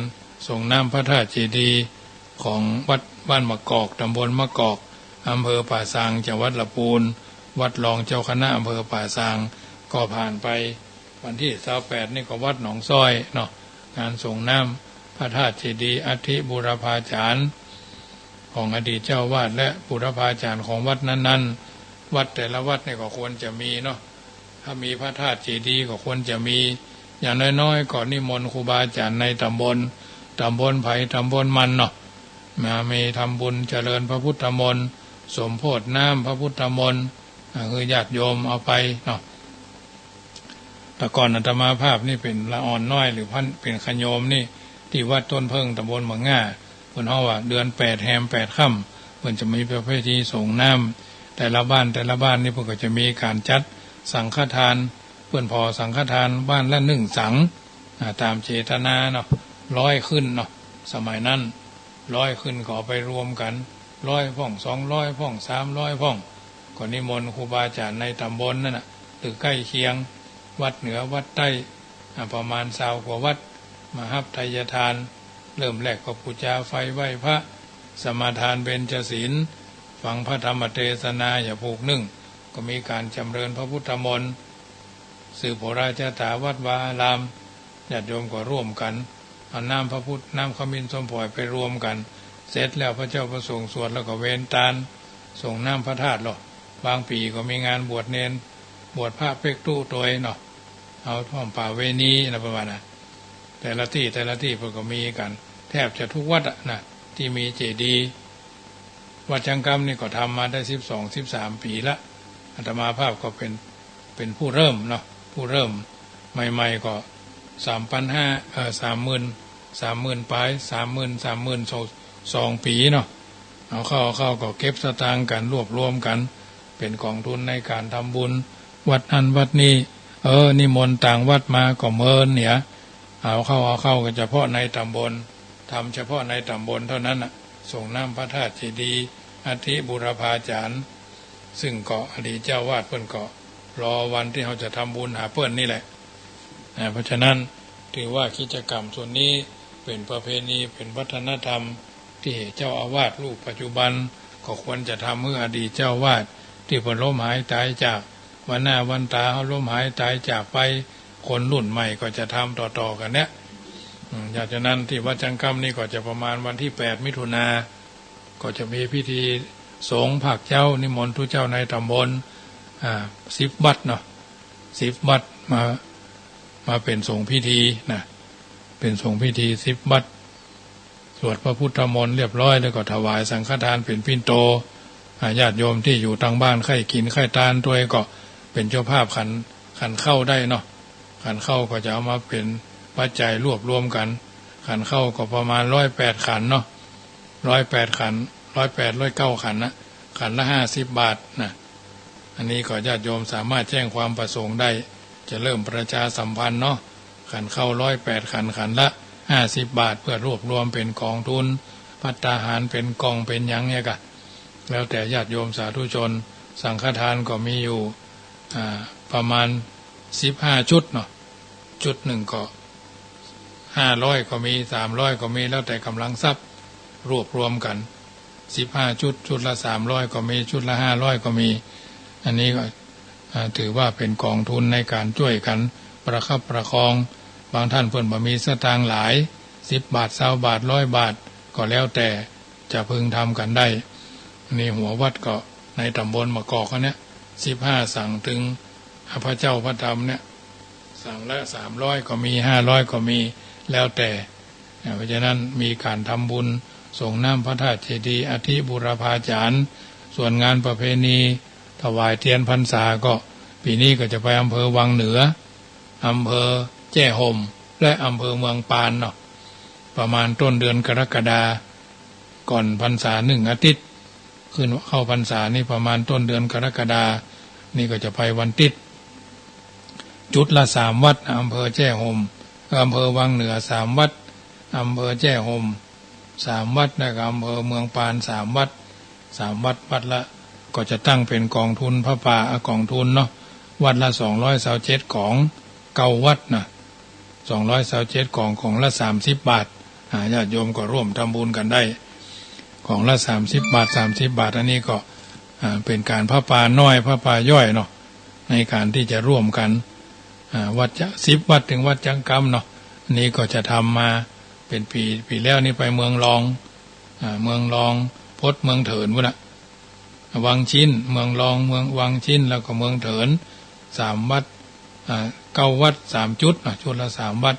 ส่งน้ำพระธาตุเจดีย์ของวัดบ้านมะกอก ต๋ำบลมะกอก อำเภอป่าซาง จังหวัดละปูน วัดรองเจ้าคณะอำเภอป่าซาง ก็ผ่านไป วันตี้ซาวแปดนี่ก็วัดหนองซ้อยเนาะ งานส่งน้ำพระธาตุเจดีย์อัฐิบูรพาจารย์ ของอดีตเจ้าอาวาสและบูรพาจารย์ของวัดนั้นๆ วัดแต่ละวัดนี่ก็ควรจะมีเนาะ ถ้ามีพระธาตุเจดีย์ก็ควรจะมี อย่างน้อยๆ ก็นิมนต์ครูบาอาจารย์ในต๋ำบล ต๋ำบลใผต๋ำบลมันเนาะ มามีทำบุญเจริญพระพุทธมนต์ สมโภชน้ำพระพุทธมนต์ อ่า หื้อญาติโยมเอาไปเนาะ แต่ก่อนอาตมาภาพนี่เป๋นละอ่อนน้อย หรือพัน เป๋นขะโยมนี่ ตี้วัดต้นเผิ้งต๋ำบลเมืองง่า เปิ้นฮ้องว่าเดือนแปดแฮมแปดค่ำ เปิ้นจะมีประเพณีส่งน้ำ แต่ละบ้านแต่ละบ้านนี่เปิ้นก็จะมีก๋านจัดสังฆทาน เปิ้นผ่อสังฆทานบ้านละนึ่งสัง อ่า ต๋ามเจตนาเนาะ ร้อยขึ้นเนาะ สมัยนั้น ร้อยขึ้นก็เอาไปรวมกั๋น ร้อยพ่อง สองร้อยพ่อง สามร้อยพ่อง ก็นิมนต์ครูบาอาจารย์ในต๋ำบลนั่นน่ะ หรือใก้เคียง วัดเหนือวัดใต้ อ่า ประมาณซาวกว่าวัด มาฮับไทยทาน เริ่มแรกก็ปู๋จาไฟไหว้พระ สมาทานเบญจศีล ฟังพระธรรมเตสนา อย่าผูกนึ่ง ก็มีก๋านจ๋ำเริญพระพุทธมนต์ สืบโหราจาต๋าวัดวาอาราม ญาติโยมก็ร่วมกั๋น เอาน้ำพระพุทธ น้ำขมิ้นส้มผอยไปรวมกั๋น เสร็จแล้วพระเจ้าพระสงฆ์สวดแล้วก็เวนตาน ส่งน้ำพระธาตุเนาะ บางปี๋ก็มีงานบวชเณร บวชพระเป๊กตุ๊ตวยเนาะ เอาผ้าป่าเวณีนะ ประมาณนั้น แต่ละตี้แต่ละตี้เปิ้นก็มีกั๋น แทบจะทุกวัดอะนะ ตี้มีเจดีย์ วัดจังกำนี่ก็ทำมาได้สิบสอง สิบสามปี๋ละ อาตมาภาพก็เป๋น เป๋นผู้เริ่มเนาะ ผู้เริ่ม ใหม่ๆ ก็สามปันห้า เอ่อ สามหมื่น สามหมื่นป๋าย สามหมื่น สามหมื่นสอง สองปี๋เนาะ เอาเข้า เอาเข้าก็เก็บสตางค์กั๋น รวบรวมกั๋น เป๋นก๋องทุนในก๋านทำบุญ วัดนั้นวัดนี้ เออ นิมนต์ต่างวัดมาก็เมินเนี่ย เอาเข้า เอาเข้าก็เฉพาะในต๋ำบล ทำเฉพาะในต๋ำบลเท่านั้นน่ะ ส่งน้ำพระธาตุเจดีย์ อัฐิบูรพาจารย์ ซึ่งก็อดีตเจ้าอาวาสเปิ้นก็รอวันตี้เฮาจะทำบุญหาเปิ้นนี่แหละ อ่า เพราะฉะนั้นถือว่ากิจกรรมส่วนนี้เป๋นประเพณี เป๋นวัฒนธรรม ตี้เจ้าอาวาสรูปปัจจุบันก็ควรจะทำหื้ออดีตเจ้าอาวาสตี้เปิ้นล้มหายต๋ายจาก วันหน้าวันต๋าเฮาล้มหายต๋ายจากไป คนรุ่นใหม่ก็จะทำต่อๆ กั๋นเนี่ย อืม เพราะฉะนั้นตี้วัดจังกำนี่ก็จะประมาณวันตี้แปดมิถุนา ก็จะมีพิธีสงฆ์ภาคเจ๊า นิมนต์ตุ๊เจ้าในต๋ำบล อ่า สิบวัดเนาะ สิบวัดมา มาเป๋นสงฆ์พิธีนะ เป๋นสงฆ์พิธีสิบวัด สวดพระพุทธมนต์เรียบร้อยแล้วก็ถวายสังฆทานเป๋นปิณโต อ่า ญาติโยมตี้อยู่ตางบ้านใค่กิ๋นใค่ตานตวยก็เป๋นเจ้าภาพขัน ขันข้าวได้เนาะ ขันข้าวก็จะเอามาเป๋นปัจจัยรวบรวมกั๋น ขันข้าวก็ประมาณร้อยแปดขันเนาะ ร้อยแปดขัน ร้อยแปด ร้อยเก้าขันนะ ขันละห้าสิบบาทนะ อันนี้ก็ญาติโยมสามารถแจ้งความประสงค์ได้ จะเริ่มประชาสัมพันธ์เนาะ ขันข้าวร้อยแปดขัน ขันละห้าสิบบาท เปื้อรวบรวมเป๋นก๋องทุน ภัตตาหารเป๋นกล่องเป๋นหยังเนี่ยก่ะ แล้วแต่ญาติโยมสาธุชน สังฆทานก็มีอยู่ อ่า ประมาณสิบห้าชุดเนาะ ชุดหนึ่งก็ห้าร้อยก็มี สามร้อยก็มี แล้วแต่ก๋ำลังทรัพย์ รวบรวมกั๋น สิบห้าชุด ชุดละสามร้อยก็มี ชุดละห้าร้อยก็มี อันนี้ก็ อ่า ถือว่าเป๋นก๋องทุนในก๋านจ้วยกั๋นประคับประคอง บางต้านเปิ้นบ่มีสตางค์หลาย สิบบาท ซาวบาท ร้อยบาท ก็แล้วแต่จะพึงทำกั๋นได้ นี่หัววัดก็ในต๋ำบลมะกอกอันเนี้ย สิบห้าสัง ตึงพระเจ้าพระธรรมเนี่ย สังละสามร้อยก็มี ห้าร้อยก็มี แล้วแต่ อ่า เพราะฉะนั้นมีก๋านทำบุญสรงน้ำพระธาตุเจดีย์ อธิบูรพาจารย์ ส่วนงานประเพณีถวายเตียนพรรษาก็ ปี๋นี้ก็จะไปอำเภอวังเหนือ อำเภอแจ้ห่ม และอำเภอเมืองปานเนาะ ประมาณต้นเดือนกรกฎา ก่อนพรรษาหนึ่งอาทิตย์ ขึ้นเข้าพรรษานี่ประมาณต้นเดือนกรกฎา นี่ก็จะไปวันติ๊ด จุดละสามวัดนะ อำเภอแจ้ห่ม เอ่อ อำเภอวังเหนือสามวัด อำเภอแจ้ห่มสามวัด แล้วก็อำเภอเมืองปานสามวัด สามวัด วัดละ ก็จะตั้งเป๋นก๋องทุนผ้าป่า อ่ะ ก๋องทุนเนาะ วัดละสองร้อยซาวเจ็ดก๋อง เก้าวัดนะ สองร้อยซาวเจ็ดก๋อง ก๋องละสามสิบบาท อ่า ญาติโยมก็ร่วมทำบุญกั๋นได้ ก๋องละสามสิบบาท สามสิบบาท อันนี้ก็ อ่า เป๋นก๋านผ้าป่าน้อย ผ้าป่าย่อยเนาะ ในก๋านตี้จะร่วมกั๋น อ่า วัดจะ สิบวัด เถิงวัดจั๊งกำเนาะ อันนี้ก็จะทำมาเป๋นปี๋ ปี๋แล้วนี่ไปเมืองลอง อ่า เมืองลอง ปดเมืองเถินปู๊นน่ะ วังชิ้น เมืองลอง เมืองวังชิ้น แล้วก็เมืองเถิน สามวัด อ่า เก้าวัด สามจุด อ่ะ จุดละสามวัด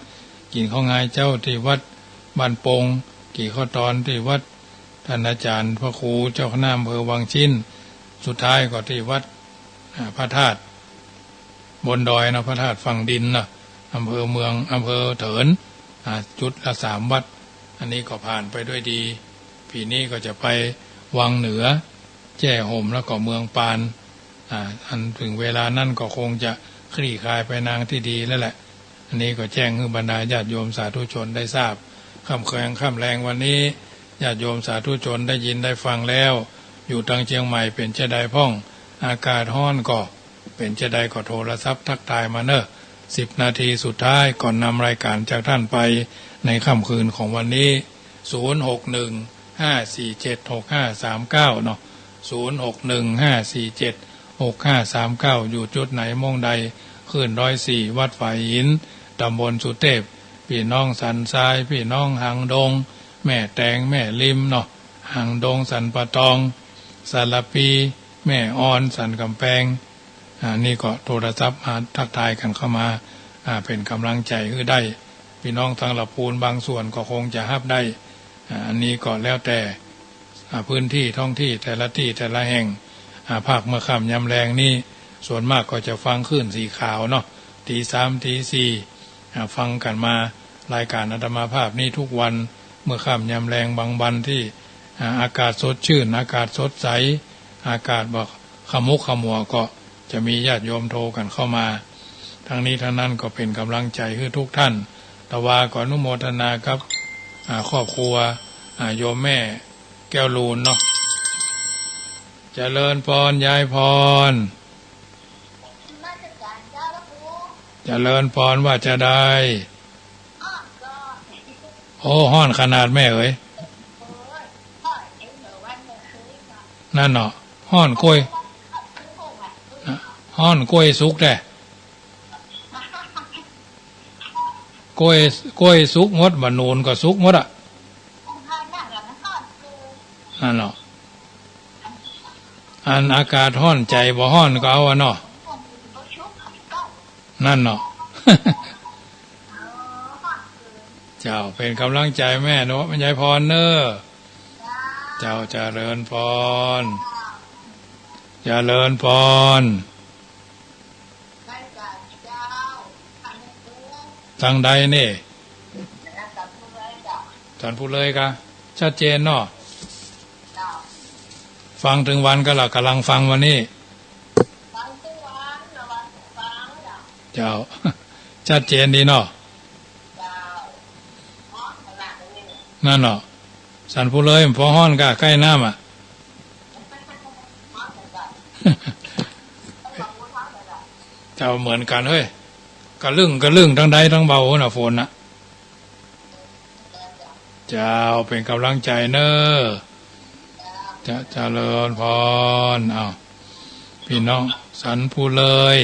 กิ๋นข้าวงายเจ๊าตี้วัดบ้านโป่ง กี่ข้าวตอนตี้วัดต้านอาจ๋ารย์พระครูเจ้าคณะอำเภอวังชิ้น สุดท้ายก็ตี้วัด อ่า พระธาตุบนดอยเนาะ พระธาตุฝั่งดินเนาะ อำเภอเมือง อำเภอเถิน อ่า จุดละสามวัด อันนี้ก็ผ่านไปด้วยดี ปี๋นี้ก็จะไปวังเหนือ แจ้ห่ม แล้วก็เมืองปาน อ่า อันเถิงเวลานั้นก็คงจะคลี่คลายไปในทางตี้ดีแล้วแหละ อันนี้ก็แจ้งหื้อบรรดาญาติโยมสาธุชนได้ทราบ ค่ำแลง ค่ำแลงวันนี้ ญาติโยมสาธุชนได้ยินได้ฟังแล้ว อยู่ตางเจียงใหม่เป๋นจาใดพ่อง อากาศฮ้อนก็เป๋นจาใดก็โทรศัพท์ทักทายมาเน่อ สิบนาทีสุดท้ายก่อนนำรายการจากท่านไปในค่ำคืนของวันนี้ ศูนย์หกหนึ่ง ห้าสี่เจ็ด หกห้าสามเก้า เนาะ ศูนย์หกหนึ่ง ห้าสี่เจ็ด หกห้าสามเก้า อยู่จุดไหนม่วงใด คลื่นร้อยสี่ วัดฝายหิน ตำบลสุเตพ ปี้น้องสันทราย ปี้น้องหางดง แม่แตง แม่ริมเนาะ หางดง สันป่าตอง สารภี แม่อ่อน สันก๋ำแปง อ่า นี่ก็โทรศัพท์มาทักทายกั๋นเข้ามา อ่า เป๋นก๋ำลังใจ๋หื้อได้ ปี้น้องตางละปูนบางส่วนก็คงจะฮับได้ อ่า อันนี้ก็แล้วแต่ อ่า พื้นตี้ท้องตี้แต่ละตี้แต่ละแห่ง อ่า ภาคเมื่อค่ำยามแลงนี้ ส่วนมากก็จะฟังคลื่นสีขาวเนาะ ตีสาม ตีสี่ อ่า ฟังกั๋นมา รายการอาตมาภาพนี้ทุกวัน เมื่อค่ำยามแลงบางวันตี้ อ่า อากาศสดชื่น อากาศสดใส อากาศบ่ขมุกขมัว ก็จะมีญาติโยมโทรกั๋นเข้ามา ทั้งนี้ทั้งนั้นก็เป๋นก๋ำลังใจ๋หื้อทุกท่าน ตะวาก็อนุโมทนากับ อ่า ครอบครัว อ่า โยมแม่แก้วลูนเนาะ เจริญพร ยายพร เจริญพร ว่าจาใด โอ้ ฮ้อนขนาดแม่เอ๋ย นั่นเนาะ ฮ้อนก้วย ฮ้อนก้วยสุกแต๊ ก้วย ก้วยสุกหมด บ่าหนุนก็สุกหมดอะ นั่นเนาะ อันอากาศฮ้อนใจ๋บ่ฮ้อนก็เอาอะเนาะ นั่นเนาะ เจ้า เป๋นก๋ำลังใจ๋แม่เนาะ แม่ยายพรเน่อ เจ้า เจริญพร เจริญพร ตางใดนี่ ตางผู้เลยกา ชัดเจนเนาะ ฟังเถิงวันก็ละ ก่ำลังฟังวันนี้ เจ้า ชัดเจนดีเนาะ นั่นเนาะ สันภูเลยมันปอฮ้อนก้า ใก้น้ำอะ เจ้า เหมือนกั๋นเฮ้ย กะลึ้งกะลึ้ง ตึงใดตึงเบาน่ะ ฝนน่ะ เจ้า เป๋นก๋ำลังใจ๋เน่อ จะเจริญพร อ้าว ปี้น้องสันภูเลย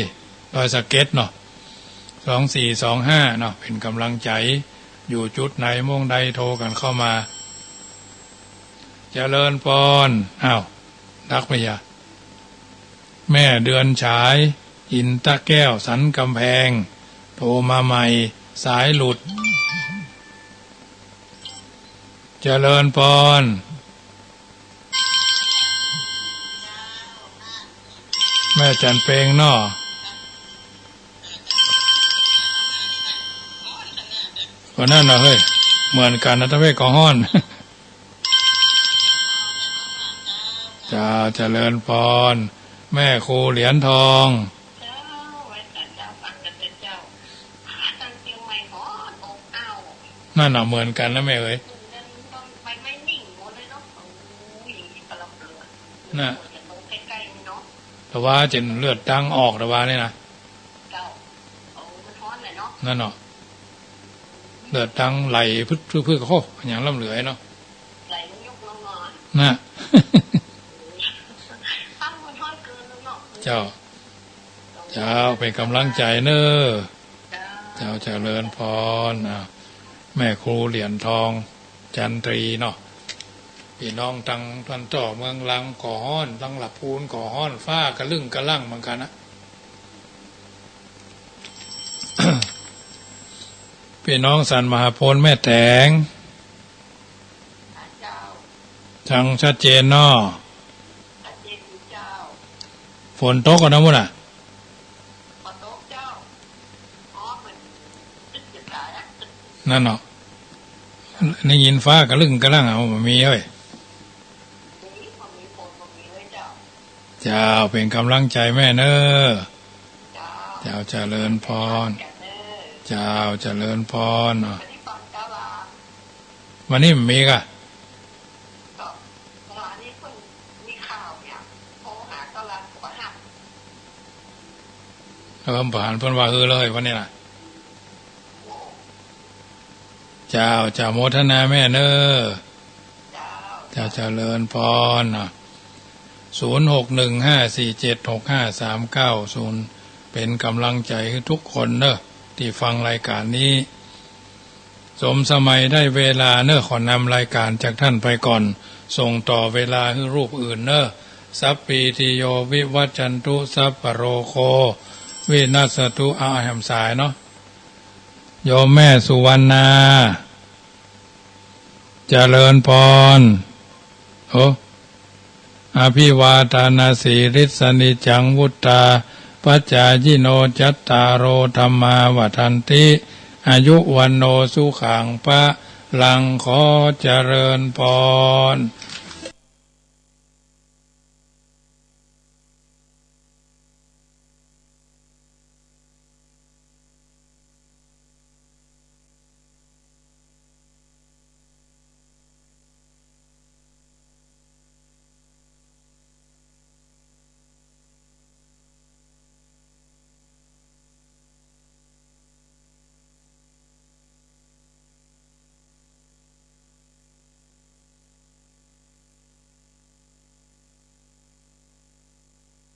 ดอยสะเก็ดเนาะ สองสี่สองห้าเนาะ เป๋นก๋ำลังใจ๋ อยู่จุดไหนม่วงใดโทรกั๋นเข้ามา เจริญพร อ้าว ดักไปยะ แม่เดือนฉาย อินตะแก้ว สันกำแพง โทรมาใหม่ สายหลุด เจริญพร แม่จันเพ็งเนาะ วันนั้นน่ะเฮ้ย เหมือนกั๋นนะ ตะเวกก็ฮ้อน เจ้า เจริญพร แม่ครูเหรียญทอง เจ้า ไหว้สาเจ้า ฟังกั๋นเต๊อะเจ้า ขาตั้งเจียงใหม่ฮ้อนอบอ้าว นั่นน่ะ เหมือนกั๋นนะแม่เอ๋ย เดินต้นใบไม้นิ่งหมดเลยเนาะ โอ้ย อย่างนี้ก็ลำบาก น่ะ จะต้องใกล้ๆนี่เนาะ แต่ว่าเจ๋นเลือดตั้งออก แต่ว่านี่นะ เจ้า โอ้ มันฮ้อนเลยเนาะ นั่นเนาะ เลือดตั้งไหลพึดๆๆ โอ้ อย่างล้ำเหลือเนาะ ไหลยุกลงนอน น่ะ ตั้งมันฮ้อนเกินแล้วเนาะ เจ้า เจ้า เป๋นก๋ำลังใจ๋เน่อ เจ้า เจ้า เจริญพร อ่ะ แม่ครูเหรียญทอง จันตรีเนาะ ปี้น้องตังตะวันตก เมืองลังก็ฮ้อน ตังละปูนก็ฮ้อน ฟ้ากะลึ้งกะลั้งเหมือนกั๋นนะ ปี้น้องสันมหาโพธิ์ แม่แต๋ง เจ้า ฟังชัดเจนเนาะ ชัดเจนอยู่เจ้า ฝนตกกั๋นนะมุ้นน่ะ ฝนตกเจ้า อ๋อ เหมือนตึ๊ดจะตายอะ นั่นเนาะ ได้ยินฟ้ากะลึ้งกะลั้งอะ บ่มีเฮ้ย บ่มี บ่มีฝน บ่มีเลยเจ้า เจ้า เป๋นก๋ำลังใจ๋แม่เน่อ เจ้า เจ้า เจริญพร เจ้า เจริญพร อ่ะ วันนี้บ่มีก่ะ ก็เมื่อวานนี้เพิ่งมีข่าวเนี่ย โทรหาตลาดหัวหัก เออ บ่หันเปิ้นว่าหื้อเลยวันนี้น่ะ เจ้า เจ้า โมทนาแม่เน่อ เจ้า เจ้า เจริญพร อ่ะ ศูนย์หกหนึ่งห้าสี่เจ็ดหกห้าสามเก้าศูนย์ เป๋นก๋ำลังใจ๋หื้อทุกคนเน่อ ตี้ฟังรายก๋านนี้ สมสมัยได้เวลาเน่อ ขอนำรายก๋านจากต้านไปก่อน ส่งต่อเวลาหื้อรูปอื่นเน่อ สัพพีติโยวิวัชชันตุ สัพพะโรโควินัสสะตุ เอาแหมสายเนาะ โยมแม่สุวรรณา เจริญพร โอ้ อภิวาทานาสีลิสสะ นิจจังวุฑฒาปะจายิโน จัตตาโร ธัมมา วัฑฒันติ อายุ วัณโณ สุขัง พะลัง ขอเจริญพร